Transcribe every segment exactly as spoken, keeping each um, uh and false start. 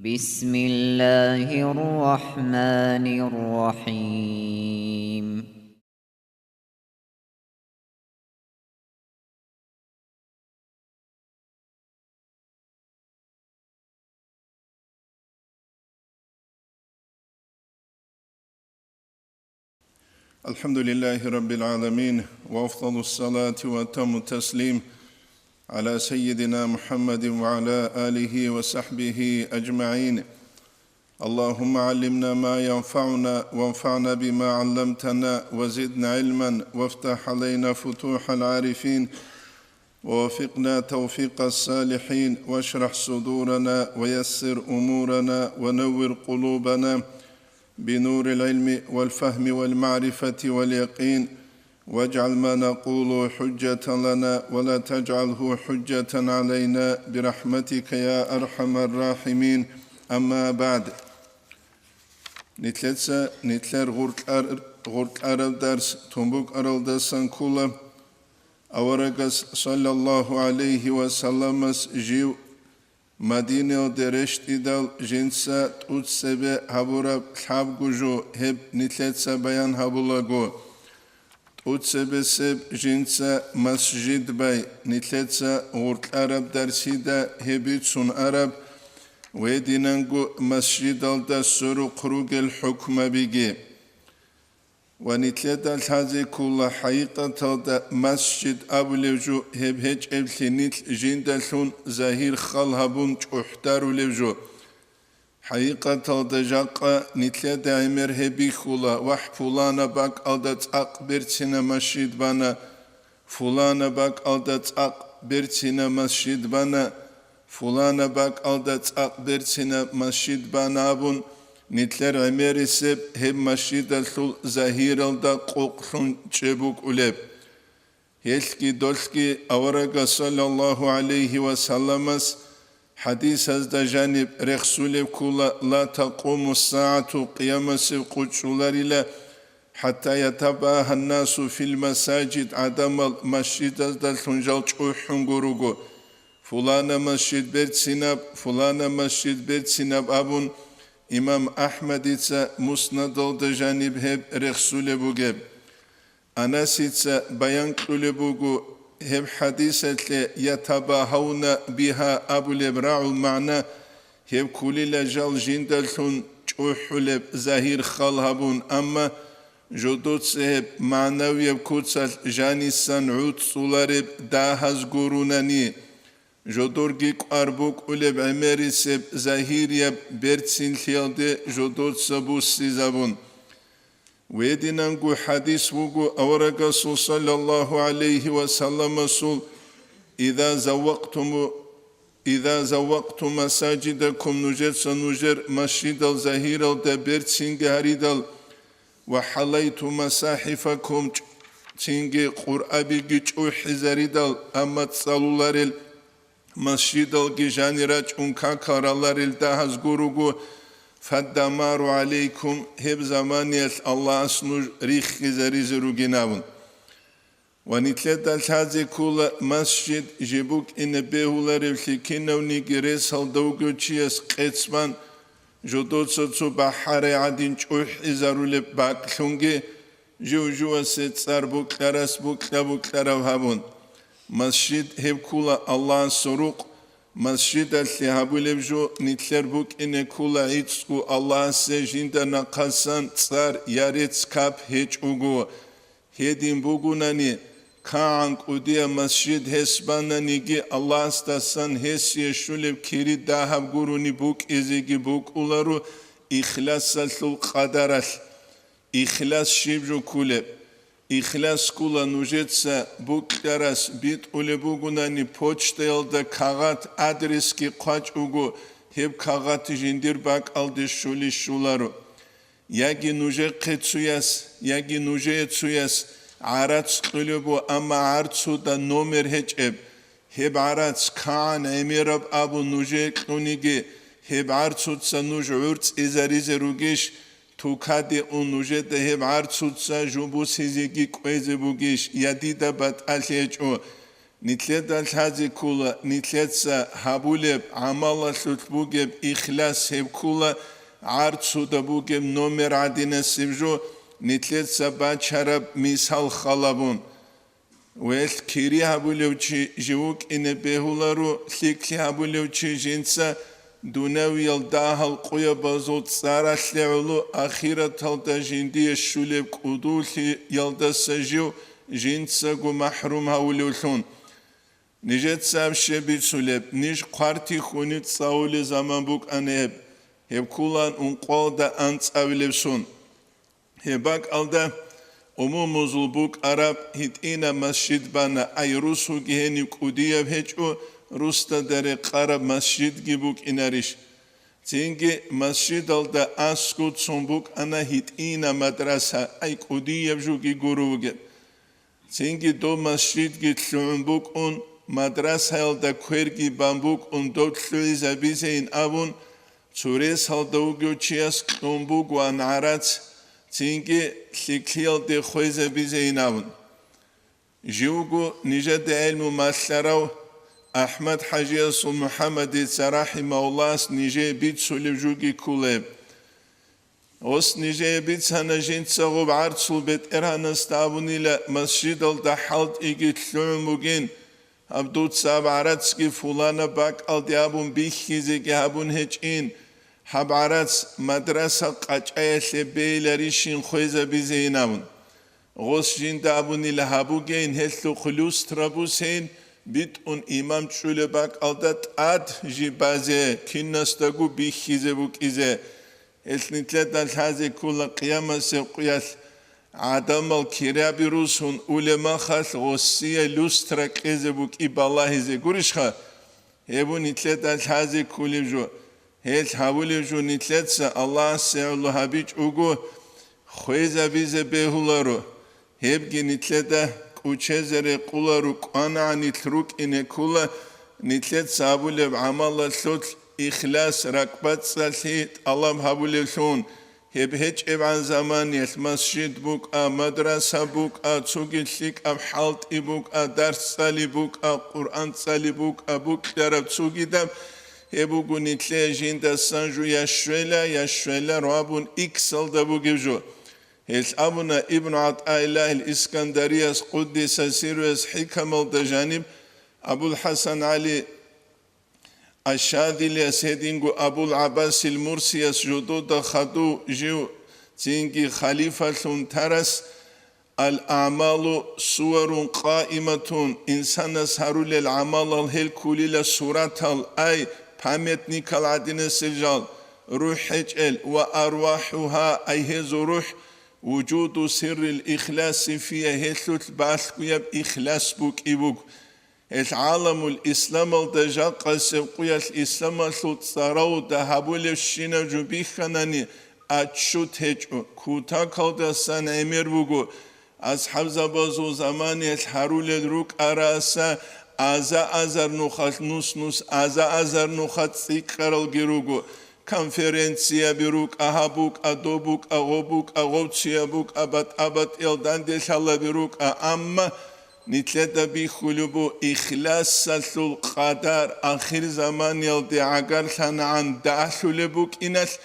بسم الله الرحمن الرحيم. الحمد لله رب العالمين، وأفضل الصلاة وأتم التسليم على سيدنا محمد وعلى آله وصحبه أجمعين. اللهم علمنا ما ينفعنا وانفعنا بما علمتنا وزدنا علما وافتح علينا فتوح العارفين ووفقنا توفيق الصالحين واشرح صدورنا ويسر أمورنا ونور قلوبنا بنور العلم والفهم والمعرفة واليقين واجعل ما نقول حجة لنا ولا تجعله حجة علينا برحمتك يا أرحم الراحمين. أما بعد. Нилъеца нилъер гъуркьар-, гъуркьараб дарс тун букӀаралдасан ккола, аварагас саллаллагьу гӀалайгьи ва салламас жив Мадинаялде рещтӀидал жинца тӀуцебе гьабураб лъабго жо гьеб нилъеца баян гьабулаго. ТӀуцебесеб жинца масжид бай, нилъеца гъуркьараб дарсида гьеб бицун араб, гьединанго масжидалда сверухъ ругел хӀукмабиги. Ва нилъеда лъазе ккола хӀакъикъаталда масжид абулев жо гьеб гьечӀеблъи нилъ жиндалъун загьир хал гьабун чӀухӀдарулев жо. ХӀакъикъаталда жакъа нилъеда гӀемер гьеб бихьула, вагь, пуланаб бакӀалда цӀакъ берцинаб масжид бана, пуланаб бакӀалда цӀакъ берцинаб масжид бана, пуланаб бакӀалда цӀакъ берцинаб масжид бана абун, нилъер гӀемерисеб гьеб масжидалъул загьиралда къокълъун чӀеб букӀулеб. Гьелъги долъги аварагас саллаллагьу гӀалайгьи ва салламас хӀадисазда жаниб рехсулеб ккола: «Ла такъуму ссагӀату», къиямасеб къо чӀоларила, «хӀатта ятабагьа ннасу фил масажид», гӀадамал масжидаздалъун жал чӀухӀун гуруго: «Фулана масжид берцинаб, фулана масжид берцинаб», абун, имам АхӀмадица Муснадалда жаниб гьеб рехсулеб бугеб. Анасица баян кьулеб буго гьеб хӀадисалъе: «Ятабагьавна бигьа» абулеб рагӀул магӀна, гьеб кколила жал жиндалъун чӀухӀулеб загьир хал гьабун, амма жодоца гьеб магӀнавияб куцалъ жанисан гӀуцӀцӀулареб дагьаз гурунани, жодорги кӀвар букӀулеб гӀемерисеб загьирияб берцинлъиялде жодоца буссизабун. Гьединанго хӀадис буго аварагасул саллаллагьу гӀалайгьи ва салламасул: «Иза заввакътуму-, иза заввакътум масажидакум», нужеца нужер масжидал загьиралда берцинги гьаридал, «ва хӀалайтум масахӀифакум», цинги Къуръабиги чӀухӀизаридал, амма цӀалуларел масжидалги жани рачӀун какал раларел дагьаз гуруго, «фаддамару гӀалайкум», гьеб заманиялъ Аллагьас нуж риххизаризе ругин абун. Ва нилъеда лъазе ккола масжид жиб букӀине бегьуларевлъи кинавниги ресалда вугев чияс къецбан, жодоца цо бахӀарай гӀадин чӀухӀизарулеб бакӀлъунги, жив-живасе цӀар букьарас букьа-букьарав гьабун. Масжид гьеб ккола Аллагьасул рукъ, масжидалъе гьабулеб жо нилъер букӀине ккола гӀицӀго Аллагьасе жинда нахъасан цӀар я рецц-кап гьечӀого. Гьедин бугунани, кагӀан кӀудияб масжид гьес бананиги, Аллагьасдасан гьесие щулеб кири дагьаб гурони букӀизеги букӀуларо ихласалъул къадаралъ. Ихлас щиб жо кколеб? Ихлас ккола нужеца букьарас битӀулеб бугунани почтаялда кагъат адресги хъвачӀого, гьеб кагъат жиндир бакӀалде щули щуларо. Яги нужехъе цуяс, яги нужее цуяс гӀарац кьулеб бу, амма гӀарцуда номер гьечӀеб. Гьеб гӀарац кагӀан гӀемераб абун нужее кьуниги, гьеб гӀарцуца нуж гӀурцӀизаризе ругищ? Тукаде ун нужеда гьеб гӀарцуца жубусизеги кӀвезе бугищ, я дида батӀалъи гьечӀо? Нилъеда лъазе ккола, нилъеца гьабулеб гӀамалалъулъ бугеб ихлас гьеб ккола, гӀарцуда бугеб номер гӀадинасеб жо, нилъеца бачараб мисал халабун. Велъ кири гьабулев чи жив вукӀине бегьуларо, лъикӀлъи гьабулев чи жинца дунявиял дагьал къуябазул цӀаралъе гӀоло ахираталда жиндие щулеб кӀудулъиялдаса жив жинцаго махӀрум гьавулевлъун. Нижеца аб щиб бицулеб, ниж хъвартихьуни цӀалулел заман букӀана гьеб, гьеб кколаан ункъоялда анцӀабилеб сон. Гьеб бакӀалда умумузул букӀараб гьитӀинаб масжид бана, ай русуги гьениб кӀудияб гьечӀо, русдада рекъараб масжидги букӀинарищ? Цинги масжидалда аскӀов цун букӀана гьитӀинаб мадраса, ай кӀудияб жуги гуро вугеб. Цинги доб масжидги лъугӀун букӀун, мадрасаялда кверги бан букӀун доб лъугӀизабизейин абун, цо ресалда вугев чияс кьун бугоан гӀарац, цинги лъикӀлъиялде хвезабизейин абун. Живго нижеда гӀелму малъарав АхӀмад-хӀажиясул МухӀаммадица рахӀимагьуллагьас нижее бицулеб жуги кколеб. Гъос нижее бицана жинца гъоб гӀарцул бетӀергьанасда абунила масжидалда хӀалтӀиги лъугӀун бугин, гьаб дуца гьаб гӀарацги фуланаб бакӀалде абун бихьизеги гьабун гьечӀин, гьаб гӀарац мадраса къачӀаялъе бейиларищин хвезабизейин абун. Гъос жинда абунила гьабугейин гьелъухъ люстра бусейин, битӀун имам чӀулеб бакӀалда тӀад жибазе, кинасдаго бихьизе букӀизе. Гьелъ нилъеда лъазе ккола къиямасеб къуялъ гӀадамал кираби русун улеб махалъ гъосие люстра кьезе букӀи балагьизе гурищха? Гьеб нилъеда лъазе кколеб жо. Гьелъ гьабулеб жо нилъеца Аллагьасе гӀоло гьабичӀого хвезабизе бегьуларо. Гьебги нилъеда кӀучезе рекъуларо, кӀванагӀан нилъ рукӀине ккола, нилъеца гьабулеб гӀамалалъулъ ихлас, ракӀбацӀцӀалъи тӀалаб гьабулевлъун. Гьеб гьечӀебгӀан заманиялъ масжид букӀа, мадраса букӀа, цоги лъикӀаб хӀалтӀи букӀа, дарс цӀали букӀа, Къуръан цӀали букӀа, букьараб цогидаб, гьеб буго нилъее жиндасан жо я щвела, я щвела рвабун иксалда бугеб жо. Гьелъ абуна Ибн ГӀатӀаиллагьил Искандарияс, къуддиса сирругьу, хӀикамалда жаниб, Абул-ХӀасан ГӀали Аш-Шадилияс гьединго Абул-ГӀаббасил Мурсияс жодода хадув жив цинги халифалъун тарас: «Ал-аъмалу суварун къаиматун», инсанас гьарулел гӀамалал гьел кколила суратал, ай, памятникал гӀадинасел жал, рухӀ гьечӀел, ва арвахӀугьа, ай гьезул рухӀ, вужуду сиррил ихласи фия, гьелъулъ балъгояб ихлас букӀи буго. Гьелъ гӀаламул исламалда жакъасеб къуялъ исламалъул цӀаравда гьабулебщинаб жо бихьанани, отчет гьечӀо, кутакалдасан гӀемер буго, асхӀабзабазул заманиялъ гьарулел рукӀараса аза-азар нухалъ нус-нус аза-азар нуха цӀикӀкӀаралги руго, конференцияби рукӀа, гьаб букӀа, доб букӀа, гъоб букӀа, гъоб цуяб букӀа, батӀа-батӀиял данделъалаби рукӀа, амма нилъеда бихьулеб бу ихласалъул къадар ахирзаманиялде гӀагарлъанагӀан дагьлъулеб букӀиналъ,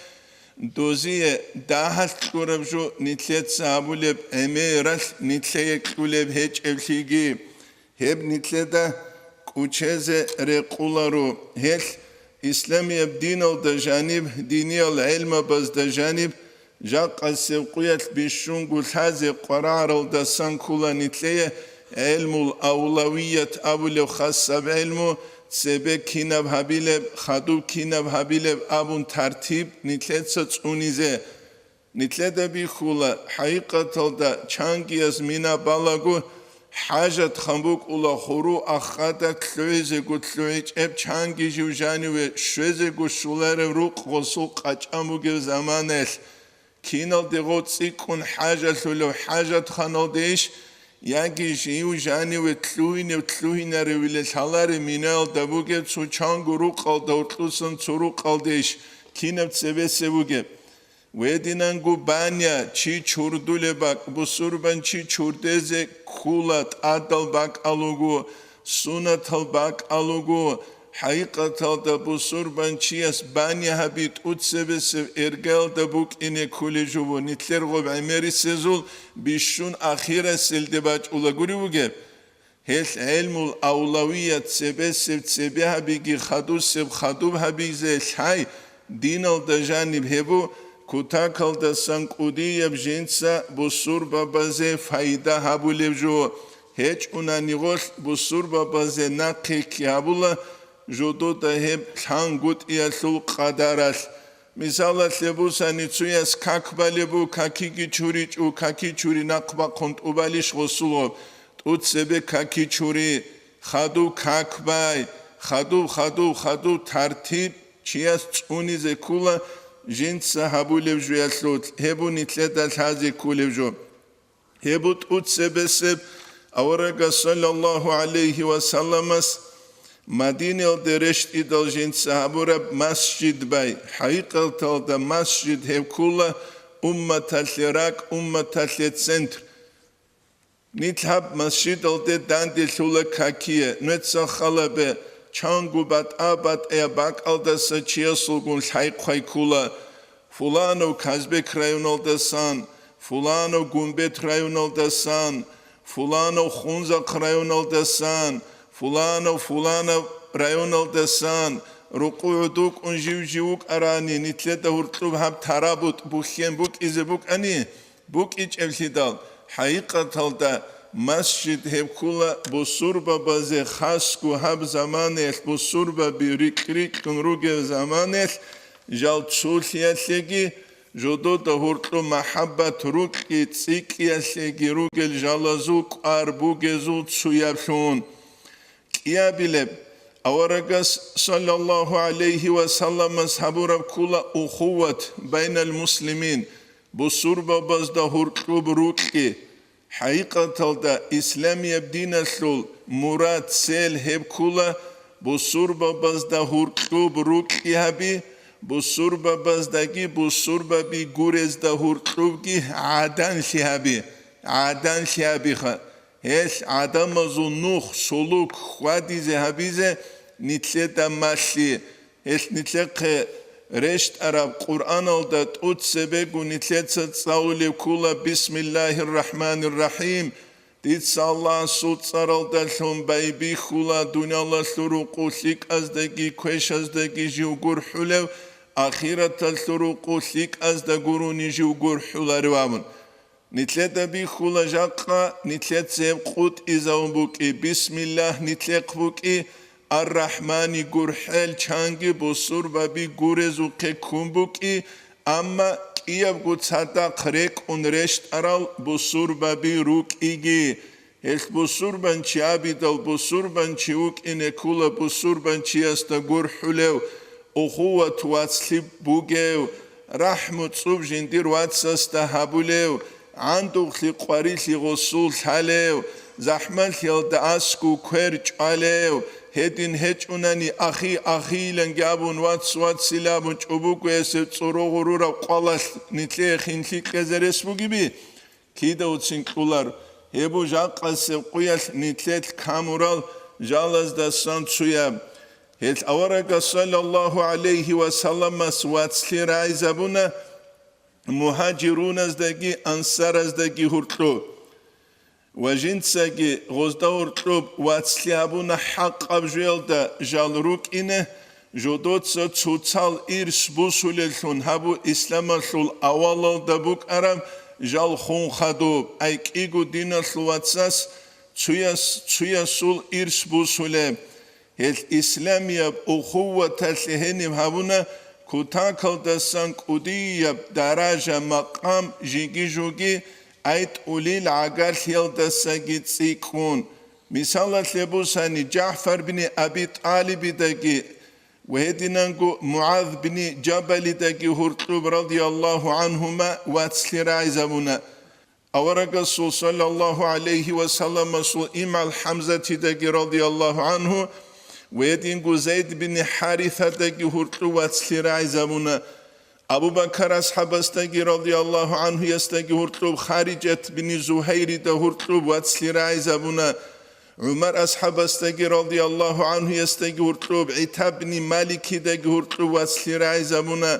дозие дагьалъ кьураб жо нилъеца гьабулеб гӀемералъ нилъее кьулеб гьечӀеблъиги. Гьеб нилъеда кӀучезе рекъуларо. Гьелъ исламияб диналда жаниб, диниял гӀелмабазда жаниб, жакъасеб къуялъ бищунго лъазе къварагӀаралдасан ккола нилъее гӀелмул авлавият абулеб хасаб гӀелму, цебе кинаб гьабилеб, хадуб кинаб гьабилеб абун тартиб нилъеца цӀунизе. Нилъеда бихьула, хӀакъикъаталда чангияз мина балаго, хӀажатхан букӀула гьуру ахада лъугӀизего лъугӀичӀеб чанги жив жаниве щвезего щуларев рукъ гъосул къачӀан бугеб заманаялъ. Киналде гъо цӀикӀкӀун хӀажалъулев хӀажатханалдейищ, яги жив жаниве лъугьинев лъугьинаревиле лъаларев минаялда бугеб цо чанго рукъалда гьоркьусан цо рукъалдейищ, кинаб цебесе бугеб? Гьединанго баня, чи чурдулеб бакӀ, бусурбанчи чурдезе ккула, тӀадал бакӀал руго, Сунатал бакӀалуго, хӀакъикъаталда бусурбанчияс бани гьаби тӀуцебесеб эргалда букӀине кколеб жо бу, нилъер гъоб гӀемерисезул бищун ахирасилде бачӀула гури бугеб. Гьелъ гӀелмул авлавият цебесеб цебе гьабиги хадусеб хадуб гьабизе лъай, диналда жаниб гьеб бу, кутакалдасан кӀудияб жинца бусурбабазе файда гьабулеб жо. ГьечӀунани гъолъ бусурбабазе нахъе кки гьабула жодода гьеб лъангутӀиялъул къадаралъ. Мисалалъе бусани, цуяс как балеб бу, какиги чуричӀо, каки чури нахъ бахъун тӀубалищ гъосулгъаб, тӀуцебе каки чури, хадуб как бай, хадуб, хадуб, хадуб тартиб чияс цӀунизе ккула жинца гьабулеб жуялъулъ, гьеб бу нилъеда лъазе кколеб жо. Гьеб бу тӀуцебесеб аварагас, саллаллагьу гӀалайгьи ва салламас, Мадинаялде рещтӀидал жинца гьабураб масжид бай. ХӀакъикъаталда масжид гьеб ккула умматалъе ракӀ, умматалъе центр. Нилъ гьаб масжидалде данделъула какие, нуеца халабе, чанго батӀа-батӀаяб бакӀалдаса чиясулгун лъай-хъвай ккула. Фуланов Казбек районалдасан, фуланов Гумбет районалдасан, фуланов Хунзахъ районалдасан, фуланов фуланав районалдасан, рукъу гӀодукӀун жив-жив вукӀарани, нилъеда гьуркьуб гьаб тарабутӀ бухьен букӀизе букӀани, букӀичӀеблъидал, хӀакъикъаталда масжид гьеб ккула бусурбабазе хасго гьаб заманаялъ, бусурбаби рикь-рикьун ругеб заманаялъ, жал цолъиялъеги, жодода гьоркьоб махӀаббат рукьи цӀикӀкӀиялъеги ругел жалазул кӀвар бугезул цуяблъун. КӀиабилеб, аварагас, саллаллагьу гӀалайгьи ва салламас, гьабураб ккула ухувват байнал муслимин, бусурбабазда гьоркьоб рукьи. ХӀакъикъаталда, исламияб диналъул мурад, цель гьеб ккула бусурбабазда гьоркьоб рукьи гьаби, бусурбабаздаги бусурбаби гурезда гьоркьобги гӀаданлъи гьаби, гӀаданлъи гьабиха. Гьелъ гӀадамазул нух, сулук хьвадизе гьабизе нилъеда малъи. Гьелъ нилъехъе рещтӀараб Къуръаналда тӀуцебего нилъеца цӀалулеб ккула: «Бисмиллагьир рахӀманир рахӀим». Дица Аллагьасул цӀаралдалъун байбихьула дуниялалъул рукъу лъикӀаздаги квешаздаги жив гурхӀулев, ахираталъул рукъу лъикӀазда гурони жив гурхӀуларев абун. Нилъеда бихьула жакъа, нилъеца гьеб къутӀизавун букӀи, бисмиллагь нилъехъ букӀи, ар-рахӀмани гурхӀел чанги бусурбаби гурезухъе ккун букӀи, амма кӀиябго цадахъ рекӀун рещтӀарал бусурбаби рукӀиги. Гьелъ бусурбанчи абидал бусурбанчи вукӀине ккула бусурбанчиясда гурхӀулев, ухувват вацлъи бугев, рахӀму цӀуб жиндир вацасда гьабулев, гӀандухълъи къварилъи гъосул лъалев, захӀмалъиялда аскӀов квер чӀвалев, гьедин гьечӀунани, ахи, ахийиланги абун, вац, вацил абун чӀобогоясев цӀорогъурураб къвалалъ нилъее хинлъи кьезе рес бугеби? Кида уцин кьулар, гьеб бу жакъасеб къуялъ нилъелъ камурал жалаздасан цуяб. Гьелъ аварагас, саллаллагьу гӀалайгьи ва салламас, вацлъи рагӀизабуна мугьажируназдаги ансараздаги гьуркьу. Ва жинцаги гъозда гьуркьуб вацлъи гьабуна хӀакъаб жоялда жал рукӀине, жодоца цоцал ирс бусулеллъун гьабу исламалъул авалалда букӀараб жал хун хадуб, ай кӀиго диналъул вацас цуяс, цуясул ирс бусулеб. Гьелъ исламияб ухувваталъе гьениб гьабуна кутакалдасан кӀудияб даража-макъам жиги-жуги, ай тӀулил гӀагарлъиялдасаги цӀикӀкӀун. Мисалалъе бусани, ЖагӀфар бини Аби ТӀалибидаги ва гьединанго МугӀаз бини Жабалидаги гьуркьуб, радияллагьу гӀанхума, вацлъи рагӀизабуна. Аварагасул, саллаллагьу гӀалайгьи ва салламасул, имгӀал ХӀамзатидаги, радияллагьу гӀанху, ва гьединго Зайд бини ХӀарисадаги гьуркьуб вацлъи рагӀизабуна. Абу Бакар асхӀабасдаги, радияллагьу гӀанхуясдаги гьуркьуб, Харижат бини Зугьайрида гьуркьуб вацлъи рагӀизабуна. ГӀумар асхӀабасдаги радияллагьу гӀанхуясдаги гьуркьуб, ГӀитаб бни Маликидаги гьуркьуб вацлъи рагӀизабуна,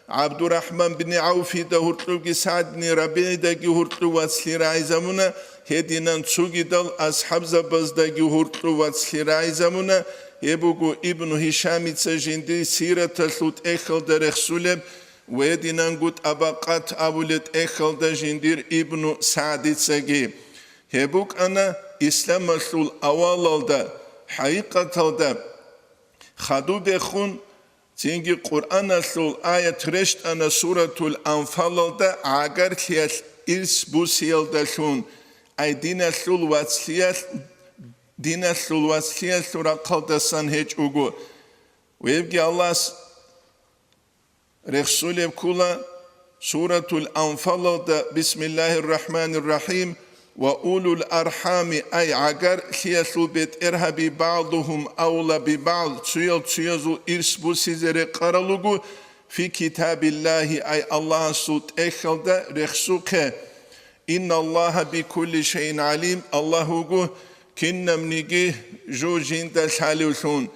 ГӀабдурахӀман бни ГӀавфида гьуркьубги СагӀд бни РабигӀидаги гьуркьуб вацлъи рагӀизабуна, гьединан цогидал асхӀабзабаздаги гьуркьуб вацлъи рагӀизабуна, гьеб буго Ибну Гьишамица жиндир сираталъул тӀехьалда рехсулеб ва гьединанго ТӀабакъат абулеб тӀехьалда жиндир Ибну СагӀдицаги. Гьеб букӀана исламалъул авалалда, хӀакъикъаталда, хадубехун, цинги Къуръаналъул аят рещтӀана суратул Анфалалда гӀагарлъиялъ ирс бусиялдалъун, ай диналъул вацлъиялъ, диналъул вацлъиялъул рахъалдасан гьечӀого. Вебги Аллагьас рехсулеб ккола суратул Анфалалда: «Бисмиллагьир рахӀманир рахӀим, ва улул архӀами», ай гӀагарлъиялъул бетӀергьаби, «багӀдугьум авла би багӀд», цоял цоязул ирс бусизе рекъарал руго, «фи китабиллагьи», ай Аллагьасул тӀехьалда рехсухъе. «Инналлагьа бикулли шайин гӀалим», Аллагь вуго кинабниги жо жинда лъалевлъун.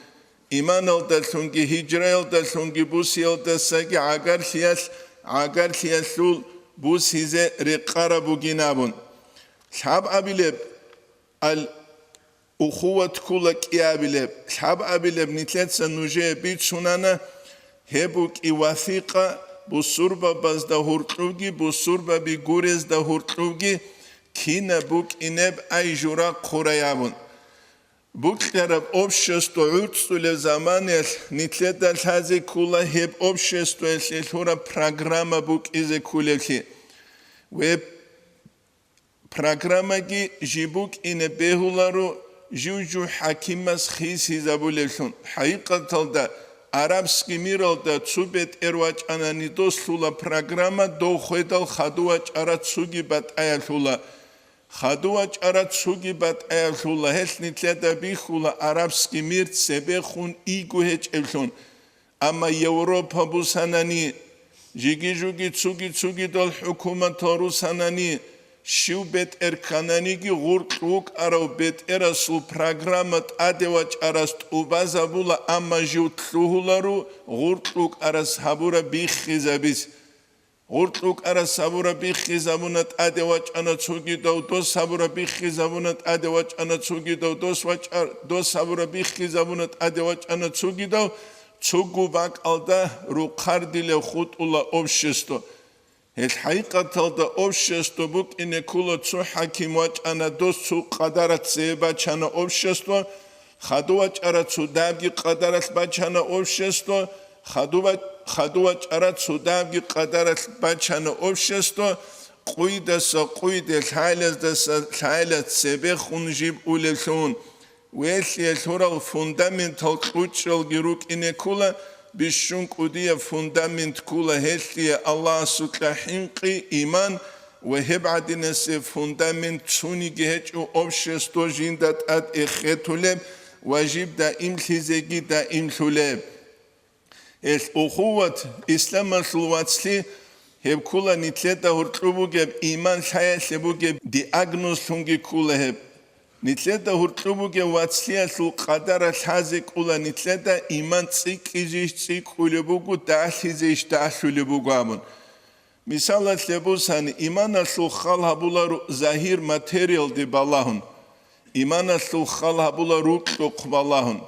Иманалдалъунги гьижраялдалъунги бусиялдасаги гӀагарлъиялъ, гӀагарлъиялъул бусизе рекъараб бугин абун. Лъабабилеб ал-ухуват ккола кӀиабилеб, лъабабилеб нилъеца нужее бицунана, гьеб букӀи васикъа, бусурбабазда гьуркьуги, бусурбаби гурезда гьуркьуги, кинаб букӀинеб ай жура хъурай абун. Букьараб общество гӀурцӀулеб заманаялъ нилъеда лъазе ккола гьеб обществоялъе лъураб программа букӀизе кколеблъи. Гьеб программаги жиб букӀине бегьуларо жив-жив хӀакимас хисизабулеблъун. ХӀакъикъаталда, арабский миралда цо бетӀер вачӀанани дос лъула программа дов хведал хадув вачӀарал цоги батӀаялъула. Хадув вачӀарал цоги батӀаялъула, гьелъ нилъеда бихьула арабский мир цебехун иго гьечӀеблъун. Амма Европа бусанани, жиги-жуги цуги-цугидал хӀукуматал русанани, щив бетӀер ккананиги гъуркь вукӀарав бетӀерасул программа тӀаде вачӀарас тӀубазабула, амма жив лъугьуларо гъуркь вукӀарас гьабураб биххизабиз. Гъуркь вукӀарас гьабураб биххизабуна тӀаде вачӀана цогидав, дос гьабураб биххизабуна тӀаде вачӀана цогидав, дос вачӀа-, дос гьабураб биххизабуна тӀаде вачӀана цогидав, цого бакӀалда рухъардилев хутӀула общество. Гьелъ хӀакъикъаталда общество букӀине ккола цо хӀаким вачӀана дос, цо къадарат цебе бачана общество, хадув вачӀарал цо дагьабги къадаралъ бачана общество, хадув ва-, хадув вачӀарал цо дагьабги къадаралъ бачана общество, къуйдаса къуйде, лъайлаздаса лъайлаз цебехун жиб улеблъун. Велъие лъурал фундаментал кьучӀралги рукӀине ккола, бищун кӀудияб фундамент ккола гьелъие Аллагьасукьа хӀинкъи, иман ва гьеб гӀадинасеб фундамент цониги гьечӀо общество жинда тӀад эхетулеб ва жиб даимлъизеги даимлъулеб. Гьелъ ухуват, исламалъул вацлъи, гьеб ккола нилъеда гьуркьу бугеб, иман лъаялъе бугеб диагнозлъунги ккола гьеб. Нилъеда гьуркьу бугеб вацлъиялъул къадаралъ лъазе кӀола нилъеда иман цӀикӀкӀизейищ цӀикӀкӀулеб буго, дагьлъизейищ дагьлъулеб буго абун. Мисалалъе бусани, иманалъул хал гьабуларо загьир материалде балагьун, иманалъул хал гьабула рукьухъ балагьун.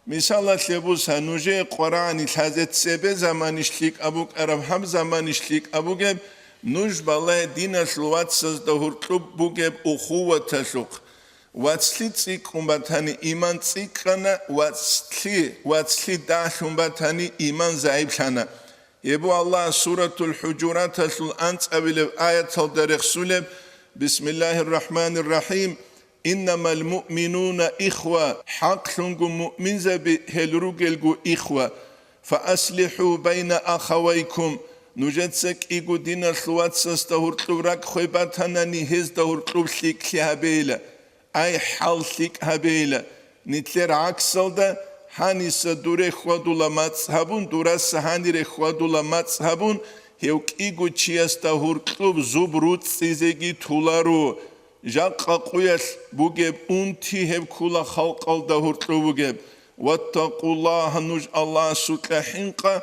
Мисалалъе буса, нужее къварагӀани лъазе цебе заманищ лъикӀаб букӀараб, гьаб заманищ лъикӀаб бугеб, нуж балай диналъул вацазда гьуркьуб бугеб ухуваталъухъ. Вацлъи цӀикӀкӀун батани, иман цӀикӀкӀана, вацлъи, вацлъи дагьлъун батани, иман загӀиплъана. Гьеб буго Аллагь Суратул ХӀужураталъул анцӀабилеб аяталда рехсулеб: «Бисмиллагьир рахӀманир рахӀим. Иннамал муъминуна ихва». ХӀакълъунго муъминзаби гьел ругелго ихва. «Фааслихьу байна ахавайкум». Нужеца кӀиго диналъул вацасда гьуркьуб ракӀ хвей батанани, гьезда гьуркьуб лъикӀлъи гьабейила. Ай, хӀал лъикӀ гьабейила, нилъер гӀаксалда, гьаниса дуре хьвадула мацӀ гьабун, дураса гьанире хьвадула мацӀ гьабун, гьев кӀиго чиясда гьуркьуб зуб руцӀцӀизеги туларо. Жакъа къуялъ бугеб унти гьеб ккула халкъалда гьоркьоб бугеб. Ваттакъуллагьа, нуж Аллагьасукьа хӀинкъа,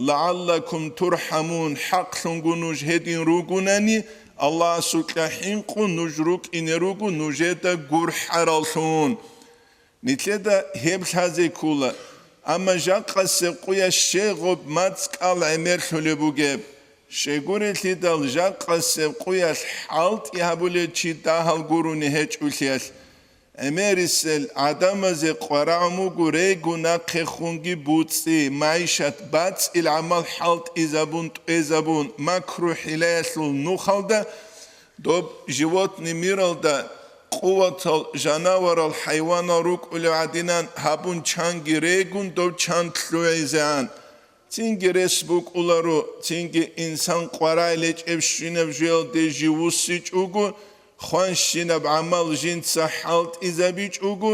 лагӀаллакум турхӀамун, хӀакълъунго нуж гьедин ругунани, Аллагьасукьа хӀинкъун нуж рукӀине руго нужеда гурхӀараллъун. Нилъеда гьеб лъазе ккола, амма жакъасеб къуялъ щегъуб мацӀкӀал гӀемерлъулеб бугеб. Щегурелъидал жакъасеб къуялъ хӀалтӀи гьабулев чи дагьал гурони гьечӀолъиялъ. ГӀемерисел гӀадамазе къварагӀун буго регун нахъехунги буцӀцӀи, майшат бацӀил гӀамал хӀалтӀизабун тӀезабун, макру-хӀилаялъул нухалда, доб животный миралда къуватал жанаварал, хӀайванал рукӀулев гӀадинан гьабун чанги регун дов чан лъугӀизегӀан. Цинги рес букӀуларо, цинги инсан къварай лечӀебщинаб жуялде жив вуссичӀого, хванщинаб гӀамал жинца хӀалтӀизабичӀого,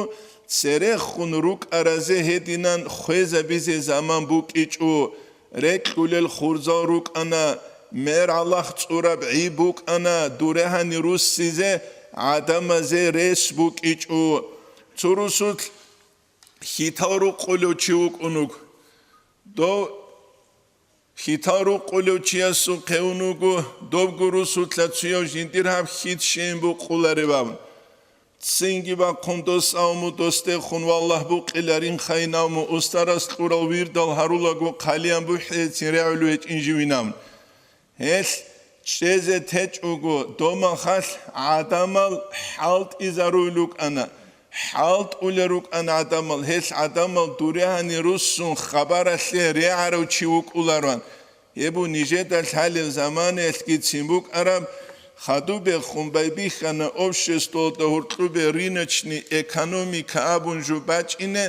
церехун рукӀаразе гьединан хвезабизе заман букӀичӀо, рекьулел хурзал рукӀана, мер гӀалахъ цӀураб гӀи букӀана, дурегьани руссизе гӀадамазе рес букӀичӀо. Цо русулъ хьитал рукъулев чи вукӀун вуго. Дов хьитал рукъулев чиясухъе ун вуго, добго русулъа цуяв жиндир гьаб хьит щейин букъулареб абун. Цинги бахъун дос авму, досдехун валлагь букъиларин хайин авму, устарас кьурал вирдал гьарулаго хъалиян бухӀецин регӀулев гьечӀин живин авун. Гьелъ чӀезе течӀого, домахалъ гӀадамал хӀалтӀизаруй рукӀана, хӀалтӀулел рукӀана гӀадамал, гьелъ гӀадамал дурегьани руссун хабаралъе регӀарав чи вукӀулароан. Гьеб бу нижеда лъалеб заманаялъгицин букӀараб, хадубехун байбихьана обществоялда гьоркьубе рыночный экономика абун жо бачӀине,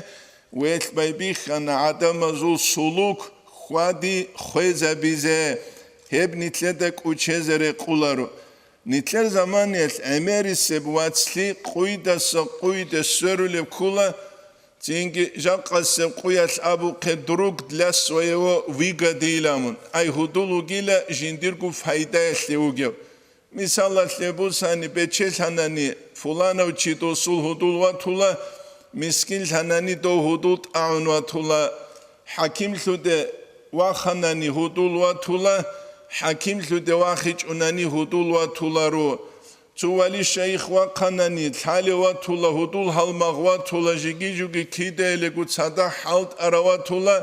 велъ байбихьана гӀадамазул сулук хьвади хвезабизе, гьеб нилъеда кӀучезе рекъуларо. Нилъер заманиялъ гӀемерисеб вацлъи къуйдаса къуйде сверулеб ккула, цинги жакъасеб къуялъ абухъе: «Друг для своего выгоды», — иламун, ай гьудул вугила жиндирго пайдаялъе вугев. Мисалалъе бусани, бечелъанани, фуланав чи досул гьудул ватула, мискинлъанани дов гьудул тӀагӀун ватула, хӀакимлъуде ваханани гьудул ватула, хӀакимлъуде вахичӀунани гьудул ватуларо. Цо вали-шайих вахъанани, лъалев ватула, гьудул гьалмагъ ватула, жиги-жуги кидаялего цадахъ хӀалтӀарав ватула,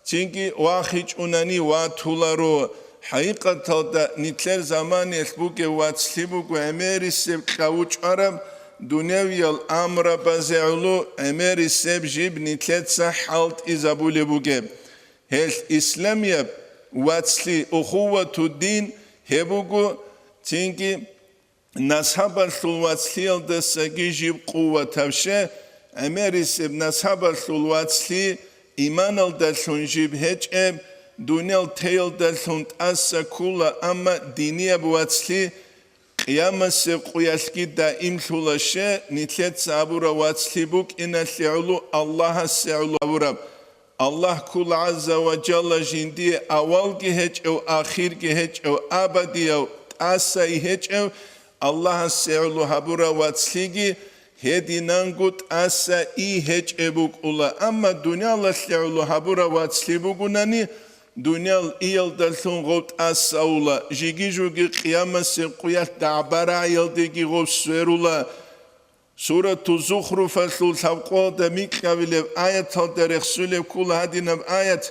цинги вахичӀунани ватуларо. ХӀакъикъаталда, нилъер заманиялъ бугев вацлъи буго гӀемерисеб кьавучӀараб, дунявиял амрабазе гӀоло гӀемерисеб жиб нилъеца хӀалтӀизабулеб бугеб. Гьелъ исламияб вацлъи, ухуватуддин, гьеб буго, цинги насабалъул вацлъиялдасаги жиб къуватаб ще, гӀемерисеб насабалъул вацлъи иманалдалъун жиб гьечӀеб, дуниял теялдалъун тӀаса ккула, амма динияб вацлъи къиямасеб къуялъги даимлъула ще, нилъеца абураб вацлъи букӀиналъе гӀоло Аллагьасе гӀоло абураб. Аллагь ккула гӀазза ва жалла жиндие авалги гьечӀев, ахирги гьечӀев, абадияв, тӀасай гьечӀев, Аллагьасе гӀоло гьабурав вацлъиги гьединанго тӀаса и гьечӀеб букӀула, амма дуниялалъе гӀоло гьабурав вацлъи бугунани, дуниял иялдалъун гъов тӀасаула, жиги-жуги къиямасеб къуялъ дагӀба-рагӀиялдеги гъов сверула. Сурату Зухруфалъул лъабкъоялда микьабилеб аяталда рехсулеб ккула гьадинаб аят: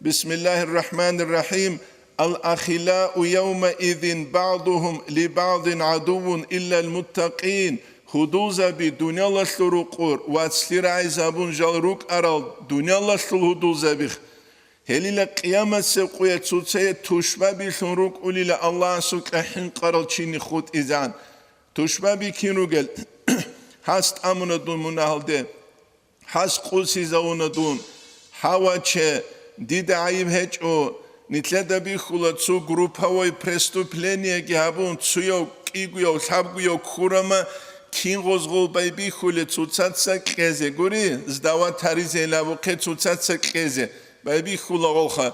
Бисмиллагьир рахӀманир рахӀим. Ал-ахиллау явмаизин багӀдугьум либагӀдин гӀадуввун иллал муттакъин. Гьудулзаби дуниялалъул рукъур вацлъи рагӀизабун жал рукӀарал дуниялалъул гьудулзабих. Гьелила къиямасеб къуялъ цоцае тушбабилъун рукӀулила Аллагьасукьа хӀинкъарал чини хутӀизан. Тушбаби кин ругел? Гьас тӀамуна дун мунагьалде, гьас къусизавуна дун. Гьаваче, дида гӀайиб гьечӀо, нилъеда бихьула цо групповой преступлениеги гьабун, цуяв кӀигояв, лъабгояв ккурама, кин гъозгъол байбихьуле цоцаца кьезе, гури, сдавать гьаризейилабухъе цоцаца кьезе. Байбихьула гъолха,